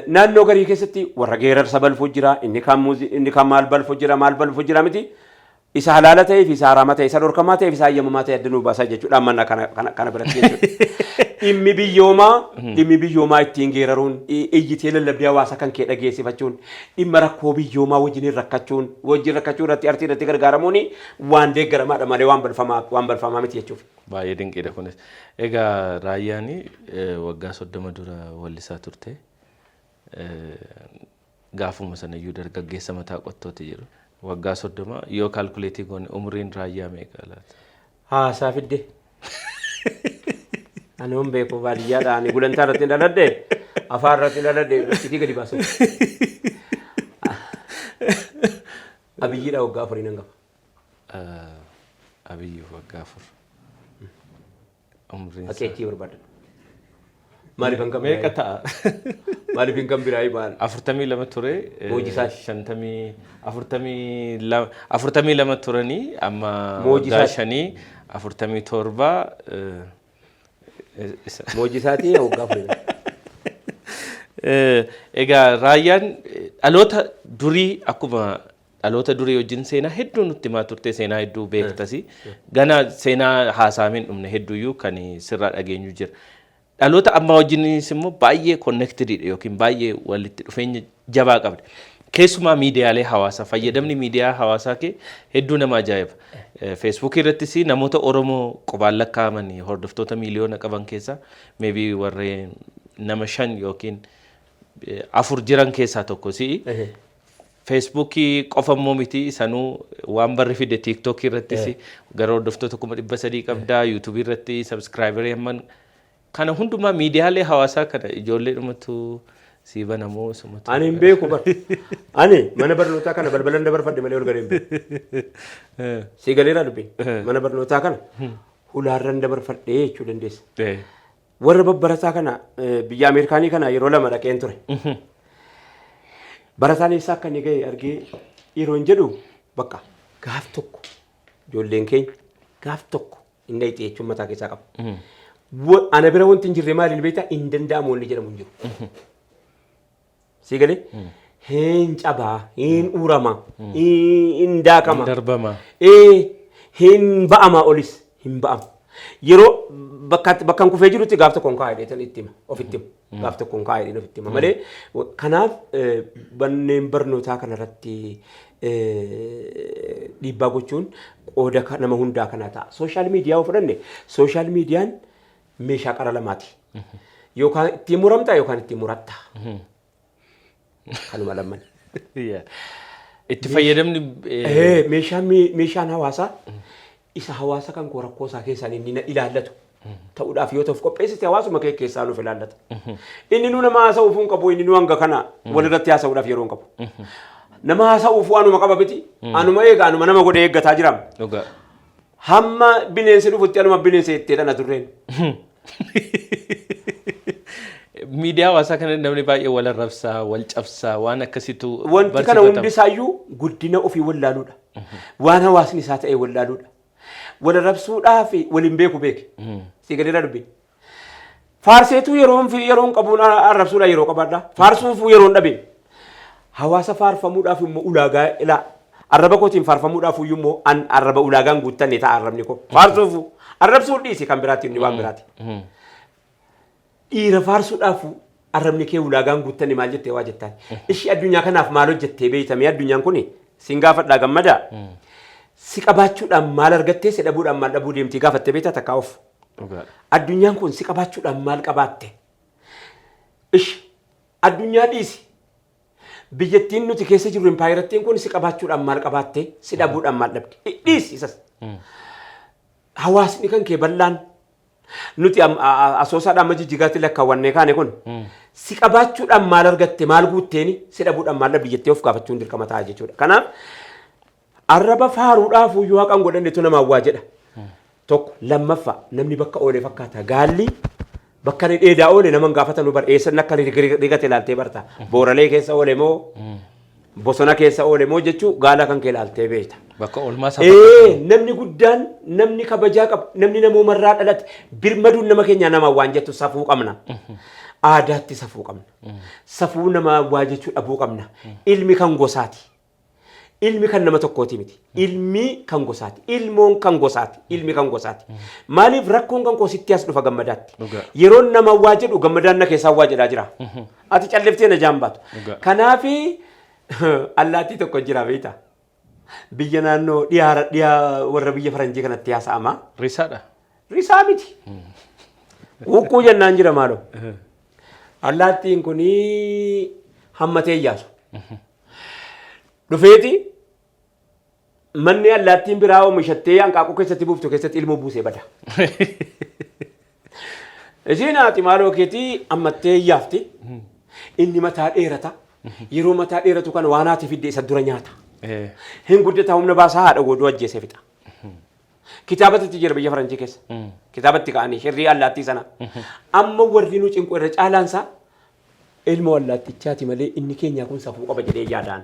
Speaker 2: naannoo garii keessatti warra geerarsa balfu jira, inni kaan inni kaan maal balfu jira, maal balfu jira miti. Isa halaala ta'ee fi isa haraama ta'e, isa dhorkamaa ta'ee fi isa hayyamamaa ta'e adda nuu baasaa jechuudha ammanna kana biratti jechuudha. Dhimmi biyyoomaa ittiin geeraruun, iyyitee lallabdee hawaasa kan kee dhageessifachuun, dhimma rakkoo biyyoomaa wajjin rakkachuun, wajjin rakkachuu irratti artii irratti gargaaramuun waan deeggaramaadha malee waan balfamaa miti jechuuf.
Speaker 1: Baay'ee dinqiidha kunis. Egaa Raayyaan waggaa 30 dura wallisaa turte. Gaafuma sanayyuu dargaggeessa mataa qottooti jedhu. Waggaa 30 yoo calculate goone umriin Raayyaa meeqa laata?
Speaker 2: Haasaa fidde. Ani hin beeku, baadiyyaadha. Ani gulantaa irratti hin dhaladhe. Afaan irratti hin dhaladhe. Itti gadi baasu. Abiyyiidha waggaa 4 hangafa.
Speaker 1: Abiyyi waggaa 4. Umriin isaa
Speaker 2: Aqeechii barbaadan. Maaliif hangafa?
Speaker 1: Meeqa ta'a?
Speaker 2: Maaliif hin kan biraa baal.
Speaker 1: 42 ture.
Speaker 2: Moojii isaati.
Speaker 1: 50, 42, 42 turanii amma
Speaker 2: Moojii
Speaker 1: waggaa
Speaker 2: isaati.
Speaker 1: 5, 47
Speaker 2: Moojii isaatii waggaa 4.
Speaker 1: Egaa Raayyaan dhaloota durii, akkuma dhaloota durii wajjin seenaa hedduu nutti himaa turte, seenaa hedduu beektasi. Gana seenaa haasaameen dhumne hedduuyyuu kan sirraa dhageenyu jira. Dhaloota ammaa wajjinis immoo baay'ee connected dha yookiin baay'ee walitti dhufeenya jabaa qabda. Keessumaa miidiyaalee hawaasaa, fayyadamni miidiyaa hawaasaa kee hedduu nama ajaa'iba. Feesbuukii irrattis namoota Oromoo qubaan lakkaa'aman hordoftoota miiliyoona qaban keessaa maybe warreen nama shan yookiin afur jiran keessaa tokko si'i. Feesbuukii qofa immoo miti, sanuu waan barri fide Tiiktookii irrattis gara hordoftoota 300,000 qabdaa, Yuutuubii irratti subscriberii hamman kana hundumaa, miidiyaalee hawaasaa kana ijoollee dhumatu sii banamoo sumatu?
Speaker 2: Ani hin beeku bar. Ani mana barnootaa kana balbalan dabarfadhe malee ol galee hin beeku. Sii galeeraa dubbiin? Mana barnootaa kana hulaarran dabarfadhee jechuu dandeessa. Warra babbarataa kana biyya Ameerikaanii kana yeroo lama dhaqeen ture. Barataan eessaa akka inni ga'e argee yeroo hin jedhu, bakka gaaf tokko ijoolleen keenya gaaf tokko hin dhayxi jechuun mataa keessaa qaba. Ana bira wanti hin jirre maali beektaa? Hin danda'amu wanni jedhamu hin jiru. Sii galee? Hin cabaa, hin urama, hin daakama.
Speaker 1: Darbama.
Speaker 2: Hin ba'ama, olis hin ba'ama. Yeroo bakka bakkan kufee jirutti gaaf tokko hin kaa'e dheetan itti hima, ofitti hima. Gaaf tokko hin kaa'e dheetan ofitti hima malee, kanaaf manneen barnootaa kanarratti dhiibbaa gochuun qooda nama hundaa kanaa ta'a. Social media yoo fudhanne, social mediaan meeshaa qara lamaati. Yookaan ittiin muramta yookaan ittiin muratta. Kanuma lamman.
Speaker 1: Itti fayyadamni
Speaker 2: Meeshaan hawaasaa isa hawaasa kan koo rakkoo isaa keessaan inni na ilaallatu ta'uudhaaf yoo ta'uuf qopheessite, hawaasuma kee keessaa nuuf ilaallata. Inni nu nama haasa'uuf hin qabu, inni nu hanga kana walirratti haasa'uudhaaf yeroo hin qabu. Nama haasa'uuf anuma qaba miti, anuma eega, anuma nama godhee eeggataa jiram. Hamma bineensi dhufutti anuma bineensa jettee dhana turreen.
Speaker 1: Miidiyaa hawaasaa kana namni baay'ee wal arrabsaa, wal cabsaa, waan akkasiitu
Speaker 2: Wanti kana
Speaker 1: barsiifatama.
Speaker 2: hundi isaayyuu guddina ofii wallaaluudha. Waan hawaasni isaa ta'e wallaaluudha. Wal arrabsuudhaaf waliin beeku beeke. Si gadi dubbi. Faarseetuu yeroon fi yeroon qabuun arrabsuudhaan yeroo qabaadha. Faarsuufuu yeroon dhabe. Hawaasa faarfamuudhaaf immoo ulaagaa ilaa. Arraba kootiin faarfamuudhaaf iyyuu immoo an arraba ulaagaan guuttanne ta'a arrabni koo. Faarsuufu arrabsuu dhiisi, kan biraatti inni waan biraati. Dhiira faarsuudhaaf arrabni kee ulaagaan guuttanne maal jettee waa jettaan. Ishii addunyaa kanaaf maal hojjettee beeytamee? Addunyaan kuni siin gaafadhaa gammadaa. Si qabaachuudhaan maal argattee, si dhabuudhaan maal dhabuu deemtii gaafattee beektaa takkaa of? Addunyaan kun si qabaachuudhaan maal qabaatte? Ishi addunyaa dhiisi. Biyyattiin nuti keessa jirru, impaayirattiin kun, si qabaachuudhaan maal qabaatte? Si dhabuudhaan maal dhabde? Dhiisi isas. Hawaasni kan kee bal'aan nuti Asoosaadhaan amma Jijjigaatti lakkaawwannee kaane kun si qabaachuudhaan maal argatte, maal guutteeni, si dhabuudhaan maal dhabde jettee of gaafachuun dirqama ta'a jechuudha. Kanaaf arraba faaruudhaaf iyyuu haqan godhannetu namaan waa jedha. Tokko lammaffaa, namni bakka oole fakkaata. Gaalli bakka inni dheedaa oole nama hin gaafatanu bar, eessan akka rigate ilaaltee barta. Booralee keessa oole moo bosona keessa oole moo jechuu gaala kan kee ilaaltee beekta.
Speaker 1: Bakka oolmaa isaa.
Speaker 2: Namni guddaan, namni kabajaa qabu, namni namoomarraa dhalate birmaduun nama keenya nama waan jettu safuu qabna. Aadaatti safuu qabna. Safuu nama waa jechuu dhabuu qabna. Ilmi kan gosaati. Ilmi kan nama tokkooti miti. Ilmi kan gosaati. Ilmoon kan gosaati. Ilmi kan gosaati. Maaliif rakkoon kan koo sitti as dhufa gammadaatti? Yeroon nama waa jedhu gammadaan na keessaa waa jedhaa jira. Ati calliftee na jaan baatu. Kanaafi allaattii tokko jira beektaa? Biyya naannoo dhiyaa dhiyaa warra biyya faranjii kanatti haasa'ama.
Speaker 1: Risaadha.
Speaker 2: Risaa miti. Huqquu jennaan jira maaloo. Allaattiin kunii hammatee iyyaasu. Dhufeeti manni allaattiin biraa oomishattee hanqaaquu keessatti buuftu keessatti ilmoo buusee bada. Isiin haati maaloo keetii ammattee iyyaafti. Inni mataa dheerata. Yeroo mataa dheeratu kana waan haati fidde isa dura nyaata. Hin guddata, humna baasaa, haadha goduu ajjeesee fixa. Kitaabatti jira biyya faranjii keessa. Kitaabatti ka'anii shirrii allaattii sana. Amma warri nu cinqu irra caalaansaa Ilma wallaattichaati malee inni keenyaa kun safuu qaba jedhee yaadaan.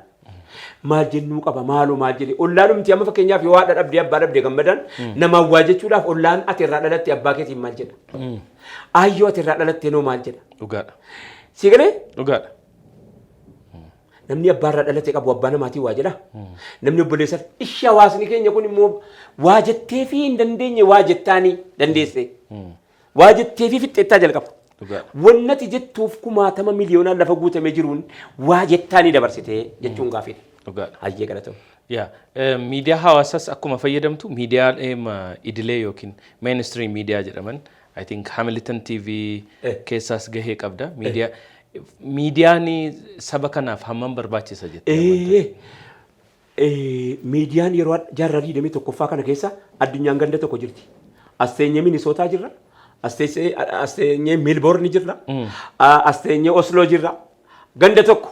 Speaker 2: Maal jennuu qaba, maaloo maal jedhee ollaan dhumti. Amma fakkeenyaaf yoo haadha dhabdee abbaa dhabdee, Gammadaan, namaan waa jechuudhaaf ollaan ati irraa dhalatte abbaa keetiin maal jedha? Aayyoo ati irraa dhalatte noo maal jedha?
Speaker 1: Dhugaadha.
Speaker 2: Si galee?
Speaker 1: Dhugaadha.
Speaker 2: Namni abbaa irraa dhalate qabu abbaa namaatiin waa jedha. Namni obboleessa ishee, hawaasni keenya kun immoo waa jettee fi hin dandeenye, waa jettaanii dandeesse. Waa jettee fi fixxeettaa jalqaba.
Speaker 1: Dhugaadha.
Speaker 2: Wannati jettuuf kumaatama miliyoonaan lafa guutamee jiruun waa jettaanii dabarsitee jechuun gaafiidha.
Speaker 1: Dhugaadha.
Speaker 2: Hayyee, galatoom.
Speaker 1: Yaa, miidiyaa hawaasaas akkuma fayyadamtu, miidiyaa idilee yookiin mainstream miidiyaa jedhaman, I think Hamilton TV keessaas gahee qabda. Miidiyaan saba kanaaf hammam barbaachisa jettee?
Speaker 2: Miidiyaan yeroo jaarraa 21ffaa kana keessa addunyaan ganda tokko jirti. As teenyee Minisootaa jirra. As teenyee Meelboorni jirra. As teenyee Osloo jirra. Ganda tokko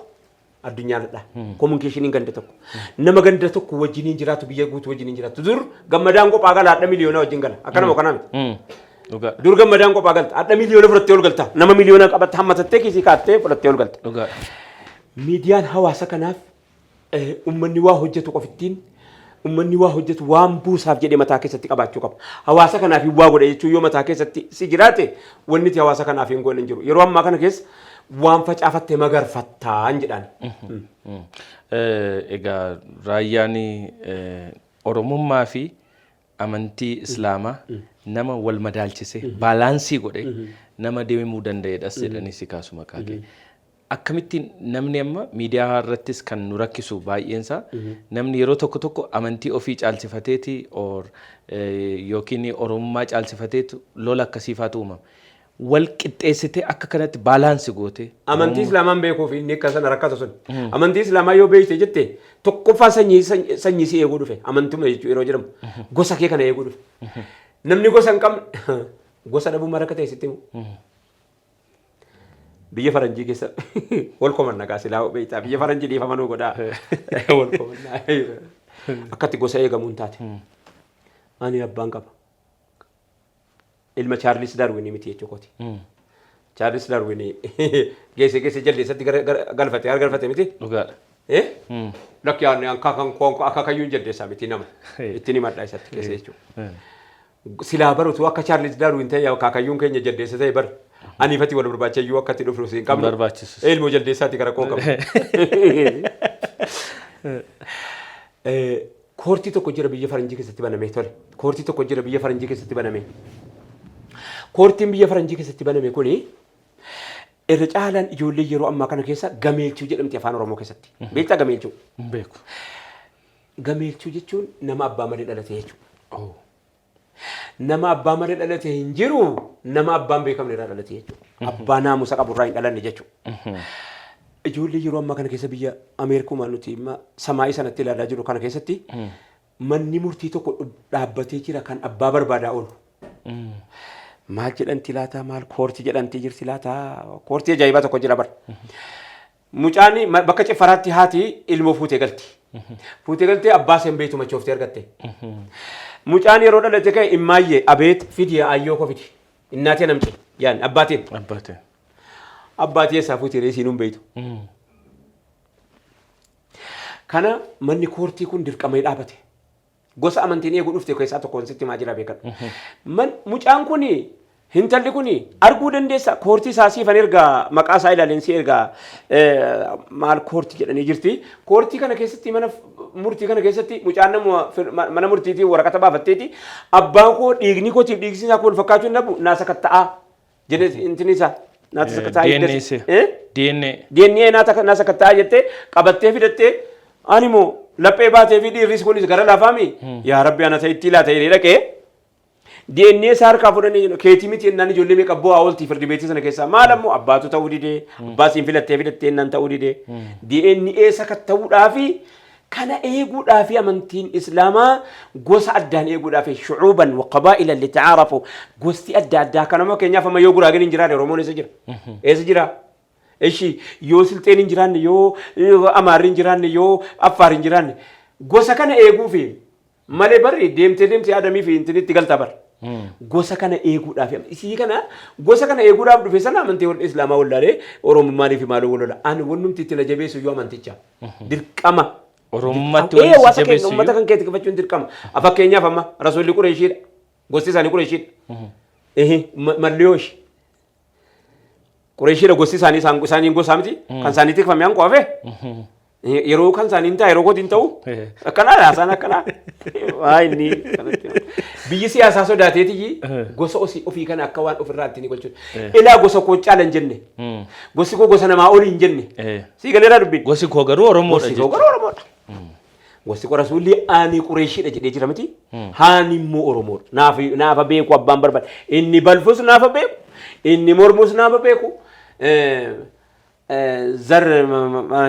Speaker 2: addunyaadha. Communicationiin ganda tokko. Nama ganda tokko wajjiniin jiraatu, biyya guutuu wajjiniin jiraatu. Dur Gammadaan kophaa gala, hadha miliyoona wajjin gala. Akkanuma kanaa miti.
Speaker 1: Dhugaadha.
Speaker 2: Dur Gammadaan kophaa galta. Hadha miliyoona fudhattee ol galta. Nama miliyoona qabatte hammatattee kiisii kaattee fudhattee ol galta.
Speaker 1: Dhugaadha.
Speaker 2: Miidiyaan hawaasa kanaaf uummanni waa hojjetu qofittiin, uummanni waa hojjetu waan buusaaf jedhee mataa keessatti qabaachuu qaba. Hawaasa kanaaf hin waa godhe jechuun yoo mataa keessatti si jiraate, wanni itti hawaasa kanaaf hin goone hin jiru. Yeroo ammaa kana keessa waan facaafatte magarfattaan jedhaan.
Speaker 1: Egaa raayyaan Oromummaa fi amantii Islaamaa nama wal madaalchise, balance godhe, nama deemuu danda'edhas jedhanii si kaasu maqaa kee. Akkamittiin namni amma miidiyaa irrattis kan nu rakkisu baay'eensaa, namni yeroo tokko tokko amantii ofii caalchifateeti or yookiin Oromummaa caalchifateetu lola akkasiifaatu uumama. Wal qixxeessitee akka kanatti balance goote.
Speaker 2: Amantii Islaamaan beekuuf inni akka sana rakkatu sun. Amantii Islaamaa yoo beekte jette, tokkoffaa sanyii si eeguu dhufe, amantuma jechuu yeroo jedhamu gosa kee kana eeguu dhufe. Namni gosa hin qabne gosa dhabuu mara akka ta'e sitti himu. Biyya faranjii keessa wal komanna gaa silaa beektaa, biyya faranjii dhiifama nuu godhaa. Wal komannaa. Akkatti gosa eegamuun taate. Ani abbaan qaba. Ilma Chaarlis Darwin miti jechuu kooti. Chaarlis Darwin geesse geesse jaldeessatti galfate galfate miti.
Speaker 1: Dhugaadha.
Speaker 2: Eh? Lakki, ani akaakayyuun jaldeessaa miti, nama. Ittiin himadhaa isatti keessa jechuudha. Silaa barutu akka Chaarlis Darwin ta'e, akaakayyuun keenya jaldeessa ta'e bar. Aniifati wal barbaacha iyyuu akka itti dhufnu siin qabnu.
Speaker 1: Barbaachisu.
Speaker 2: Ilmoo jaldeessaati gara koo qabu. Court tokko jira biyya faranjii keessatti baname tole. Court tokko jira biyya faranjii keessatti baname. Courtiin biyya faranjii keessatti baname kuni irra caalaan ijoollee yeroo ammaa kana keessa gameelchuu jedhamti afaan Oromoo keessatti. Beektaa gameelchuu?
Speaker 1: Hin beeku.
Speaker 2: Gameelchuu jechuun nama abbaa malee dhalate jechuudha.
Speaker 1: Oh.
Speaker 2: Nama abbaa malee dhalate hin jiru, nama abbaan beekamne irraa dhalate jechuudha. Abbaa naamusa qabu irraa hin dhalanne jechuudha. Ijoollee yeroo ammaa kana keessa biyya Ameerikumaa nuti amma samaa'ii sanatti ilaalaa jirru kana keessatti manni murtii tokko dhaabbatee jira kan abbaa barbaadaa oolu. Maal jedhanti laata, maal court jedhanti jirti laata, court ajaa'ibaa tokko jira bara. Mucaan bakka ciffaraatti haati ilmoo fuutee galti. Fuutee galtee abbaa seen beektu machooftee argatte. Mucaan yeroo dhalate ka'e, immaayyee abeet fidi, ayyoo koo fidi. Innaatee namce yaan abbaatiin.
Speaker 1: Abbaatiin.
Speaker 2: Abbaatii eessaa fuutee reesii nuun beektu. Kana manni court kun dirqamee dhaabate. Gosa amantiin eeguu dhufte keessaa tokkoon sitti himaa jira, beekadhu. Mucaan kuni, intalli kuni arguu dandeessa, court isaa siifan ergaa, maqaa isaa ilaaleen si ergaa, maal court jedhanii jirti. Court kana keessatti, mana murtii kana keessatti, mucaan nama mana murtiitii waraqata baafatteeti, abbaan koo dhiigni kootiif dhiigni isaa wal fakkaachuu hin dhabu, naa sakatta'aa jedhee intini isaa naa sakatta'aa.
Speaker 1: DNA see.
Speaker 2: Eh?
Speaker 1: DNA.
Speaker 2: DNA naa sakatta'aa jettee qabattee fidattee, ani moo laphee baatee fi dhiirris kunis gara lafaami yaa rabbi ana ta'e itti laata jedhee dhaqee DNA isaa harkaa fudhanii jedhu, keetii miti jennaan ijoollee meeqa bu'aa ooltii firdi beetii sana keessaa, maal ammoo abbaatu ta'uu didee, abbaa siin filattee fidattee jennaan ta'uu didee. DNA sakatta'uudhaafi kana eeguudhaafi amantiin Islaamaa gosa addaan eeguudhaafi, shucuuban wa qabaa'ilan lita'aarafu, gosti adda addaa kanama. Keenyaaf amma yoo Guraageen hin jiraanne Oromoon eessa jira? Eessa jira? Ishi yoo Silxeen hin jiraanne, yoo Amaarri hin jiraanne, yoo Affaar hin jiraanne, gosa kana eeguufi malee barri deemtee deemtee Adamii fi intinitti galta bar. Gosa kana eeguudhaaf, isii kana, gosa kana eeguudhaaf dhufe sana amantii wal islaamaa wallaalee Oromummaanii fi maaloo wal lola. Ani wannumti itti na jabeessu iyyuu amanticha. Dirqama.
Speaker 1: Oromummaatti
Speaker 2: Ee,
Speaker 1: wanni si
Speaker 2: hawaasa keenya
Speaker 1: jabeessu
Speaker 2: uummata
Speaker 1: iyyuu.
Speaker 2: kan keetti qabachuun dirqama. Fakkeenyaaf amma rasuulli Qureeshiidha. Gosti isaanii Qureeshiidha. Ehe, Malliyoosh. Qureeshiidha gosti isaanii, isaaniin gosaa miti. Kan isaanii tikfame hanqoo hafe. Yeroo kan isaanii hin ta'a, yeroo kootiin ta'u. Akkanaa haasaan akkanaa. Waa inni kanatti. Biyyi siyaasaa sodaateetiyyi gosa ofii kana akka waan ofirraa ittiin gochuudha. Ilaa, gosa koo caala hin jenne. Gosi koo gosa namaa olii hin jenne. Sii galeeraa dubbiin.
Speaker 1: Gosi koo garuu Oromoodha
Speaker 2: Gosi koo
Speaker 1: jechuudha.
Speaker 2: garuu Oromoodha. Gosi koo rasuulli ani Qureeshiidha jedhee jira miti. Haani immoo Oromoodha. Naaf naafa beeku abbaan barbaade. Inni balfus naafa beeku. Inni mormus naafa beeku. Zar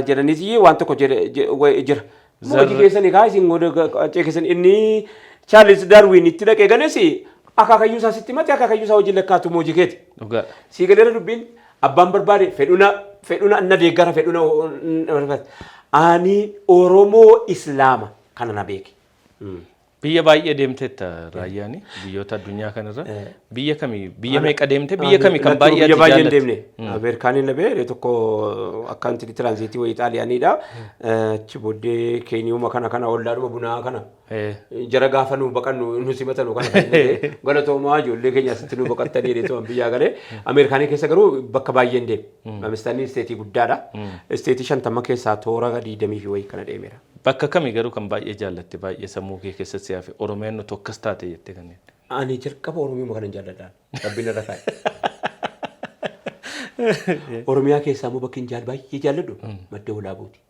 Speaker 2: jedhaniiti waan tokko jira. Hojii keessanii kaa isin qaccee keessan inni Charles Darwin itti dhaqee gales akaakayyuu isaa sitti mate, akaakayyuu isaa hojii lakkaatu hojii keeti.
Speaker 1: Dhugaadha.
Speaker 2: Sii galeera dubbiin. Abbaan barbaade fedhuna fedhuna na deeggara, fedhuna ani Oromoo Islaama kana na beeki.
Speaker 1: Biyya baay'ee deemteetta Raayyaani, biyyoota addunyaa kanarra. Biyya kami, biyya meeqa deemte, biyya kami kan baay'ee
Speaker 2: Biyya
Speaker 1: ati
Speaker 2: baay'ee hin
Speaker 1: jaallatte?
Speaker 2: deemne. Ameerikaaniin na beere tokko akka inti tiraanziitii wayii Xaaliyaaniidha. Achi booddee Keeniyuma kana kana ollaadhuma bunaa kana. Jara gaafa nu baqannu nu simatanu kana kan inni galatoomaa, ijoollee keenya asitti nu baqattanii jedhee turan biyyaa galee. Ameerikaanii keessa garuu bakka baay'ee hin deemne. Ameerikaanii isteetii guddaadha. Isteetii 50 keessaa toora 20 fi wayii kana deemeera.
Speaker 1: Bakka kami garuu kan baay'ee jaallatte, baay'ee sammuu kee keessatti si hafe, Oromiyaan nuti akkas taate jettee kanneen?
Speaker 2: Ani jalqaba Oromiyuma kanan jaalladhaan. Rabbiin irra kaa'e. Oromiyaa keessaa immoo bakki hin baay'ee jaalladhu Madda Walaabuuti.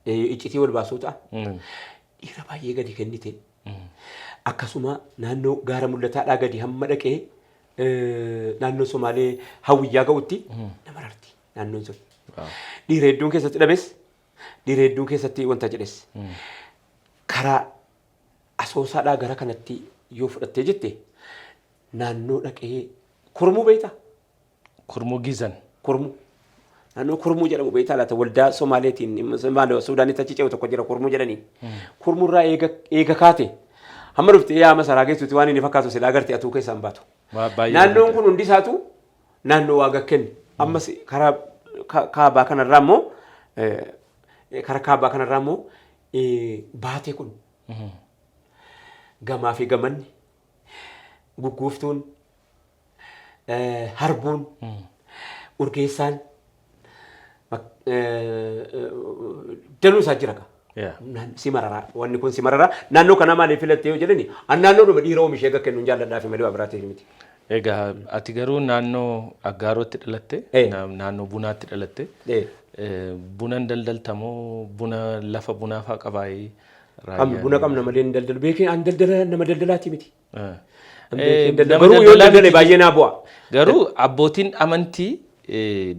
Speaker 2: Iccitii wal baasuu ta'a. Dhiira baay'ee gadi kennite. Akkasuma naannoo gaara mul'ataadhaa gadi hamma dhaqee naannoo Somaalee Hawwiyyaa ga'utti nama rarti naannoon sun. Dhiira hedduun keessatti dhabes, dhiira hedduun keessatti wanta jedhes. Karaa Asoosaadhaa gara kanatti yoo fudhattee jette naannoo dhaqee Kurmuu beektaa?
Speaker 1: Kurmuu Gizan.
Speaker 2: Kurmuu. Naannoo Kurmuu jedhamu beektaa laata? Waldaa Somaaleetiin Somaale Suudaanitti achi ce'u tokko jira, Kurmuu jedhanii. Kurmuurraa eega kaate hamma dhuftee yaa masaraa geessuuti waan inni fakkaatu silaa agartee atuu keessaan baatu.
Speaker 1: Baay'ee
Speaker 2: Naannoon
Speaker 1: bareeda.
Speaker 2: kun hundi isaatu naannoo waaqa kenne. Ammas karaa kaabaa kanarraa immoo karaa kaabaa kanarraa immoo baatee kun gamaa fi gamanni gugguuftuun, harbuun, urgeessaan danuu isaa jira kaa. Si mararaa, wanni kun si mararaa. Naannoo kanaa maaliif filattee yoo jedhani, an naannoo dhuma dhiira oomishee akka kennu hin jaalladhaa fi malee waa biraatiif miti.
Speaker 1: Egaa ati garuu naannoo Aggaarootti dhalatte, naannoo bunaatti dhalatte. Bunan daldaltamoo, buna lafa bunaa fa'aa qabaayee?
Speaker 2: Qabnu, buna qabna malee hin daldalu. Beekee an daldala nama daldalaati miti. An beekee hin daldalu.
Speaker 1: Nama
Speaker 2: Garuu yoo
Speaker 1: daldalaa
Speaker 2: daldale
Speaker 1: miti.
Speaker 2: baay'ee naa bu'a.
Speaker 1: Garuu abbootiin amantii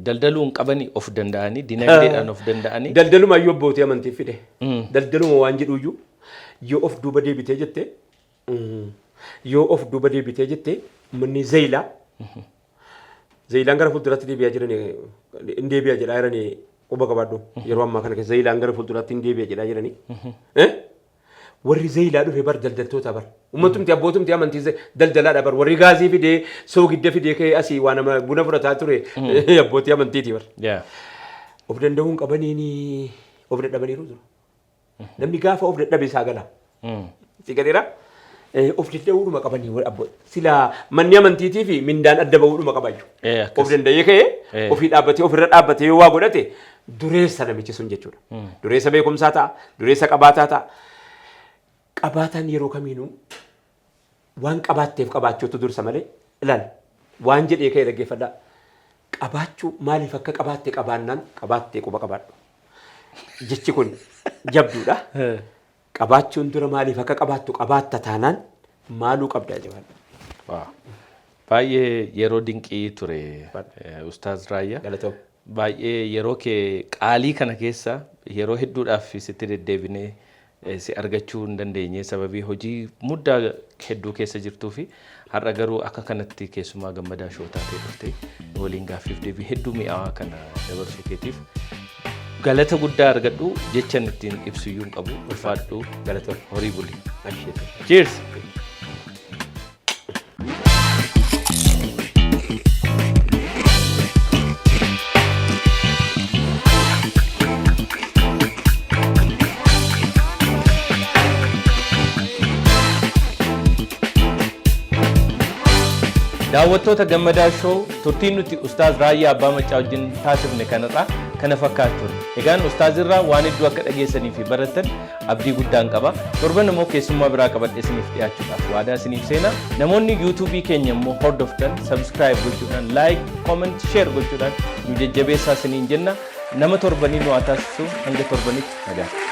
Speaker 1: daldaluu hin qabanii, of danda'anii, dinagdeedhaan of danda'anii.
Speaker 2: Daldaluma iyyuu abbootii amantii fide. Daldaluma waan jedhu iyyuu yoo of duuba deebitee jette, yoo of duuba deebitee jette, manni Zeeyilaa. Zeeyilaan gara fuulduraatti deebi'aa jiran, hin deebi'a jedhaa jiranii, quba qabaadhu. Yeroo ammaa kana keessa Zeeyilaan gara fuulduraatti hin deebi'a jedhaa jiranii. Warri Zeeyilaa dhufe bar daldaltoota bar. Uummatumti abbootumti amantii daldalaadha bar. Warri gaazii fidee, soogidda fidee ka'ee asii waa nama buna fudhataa ture abbootii amantiiti bar. Of danda'uun qabaniin of dadhabaniiru jiru. Namni gaafa of dadhabe isaa gala. Si galeera? Of danda'uudhuma qabanii warri silaa manni amantiitii fi mindaan adda ba'uudhuma qabayyuu.
Speaker 1: Akkas.
Speaker 2: Of danda'ee ka'ee ofii dhaabbatee, ofirra dhaabbatee yoo waa godhate dureessa namichi sun jechuudha. Dureessa beekumsaa ta'a, dureessa qabaataa ta'a. Qabaataan yeroo kamiinuu waan qabaatteef qabaachuutu dursa malee, ilaali, waan jedhee ka'e dhaggeeffadhaa. Qabaachuu maaliif akka qabaatte qabaannaan qabaattee quba qabaadhu. Jechi kun jabduudha. Qabaachuun dura maaliif akka qabaattu qabaatta taanaan maaluu qabdaa jabaadhu.
Speaker 1: Wow. Baay'ee yeroo dinqii ture, Ustaaz Raayyaa.
Speaker 2: Galatoom.
Speaker 1: Baay'ee yeroo kee qaalii kana keessa yeroo hedduudhaaf sitti deddeebinee si argachuu hin dandeenye sababii hojii muddaa hedduu keessa jirtuu fi har'a garuu akka kanatti keessumaa Gammadaa Show taatee dhuftee waliin gaaffiif deebii hedduu mi'aawaa kana dabarsuu keetiif galata guddaa argadhu jechan ittiin ibsuyyuu hin qabu. Ulfaadhu.
Speaker 2: Galatoom.
Speaker 1: Horii buli.
Speaker 2: Asheetu.
Speaker 1: Cheers! Daawwattoota Gammadaa Show, turtiin nuti Ustaaz Raayyaa Abbaa Maccaa wajjin taasifne kanarraa kana fakkaatu ture. Egaan Ustaazirraa waan hedduu akka dhageessanii fi barattan abdii guddaan qaba. Torban immoo keessummaa biraa qabadhee isiniif dhiyaachuudhaaf waadaa isiniif seena. Namoonni YouTubeii keenya immoo hordoftan subscribe gochuudhaan, like, comment, share gochuudhaan nu jajjabeessaa isiniin jenna. Nama torbanii nu haa taasisu. Hanga torbanitti nagaa.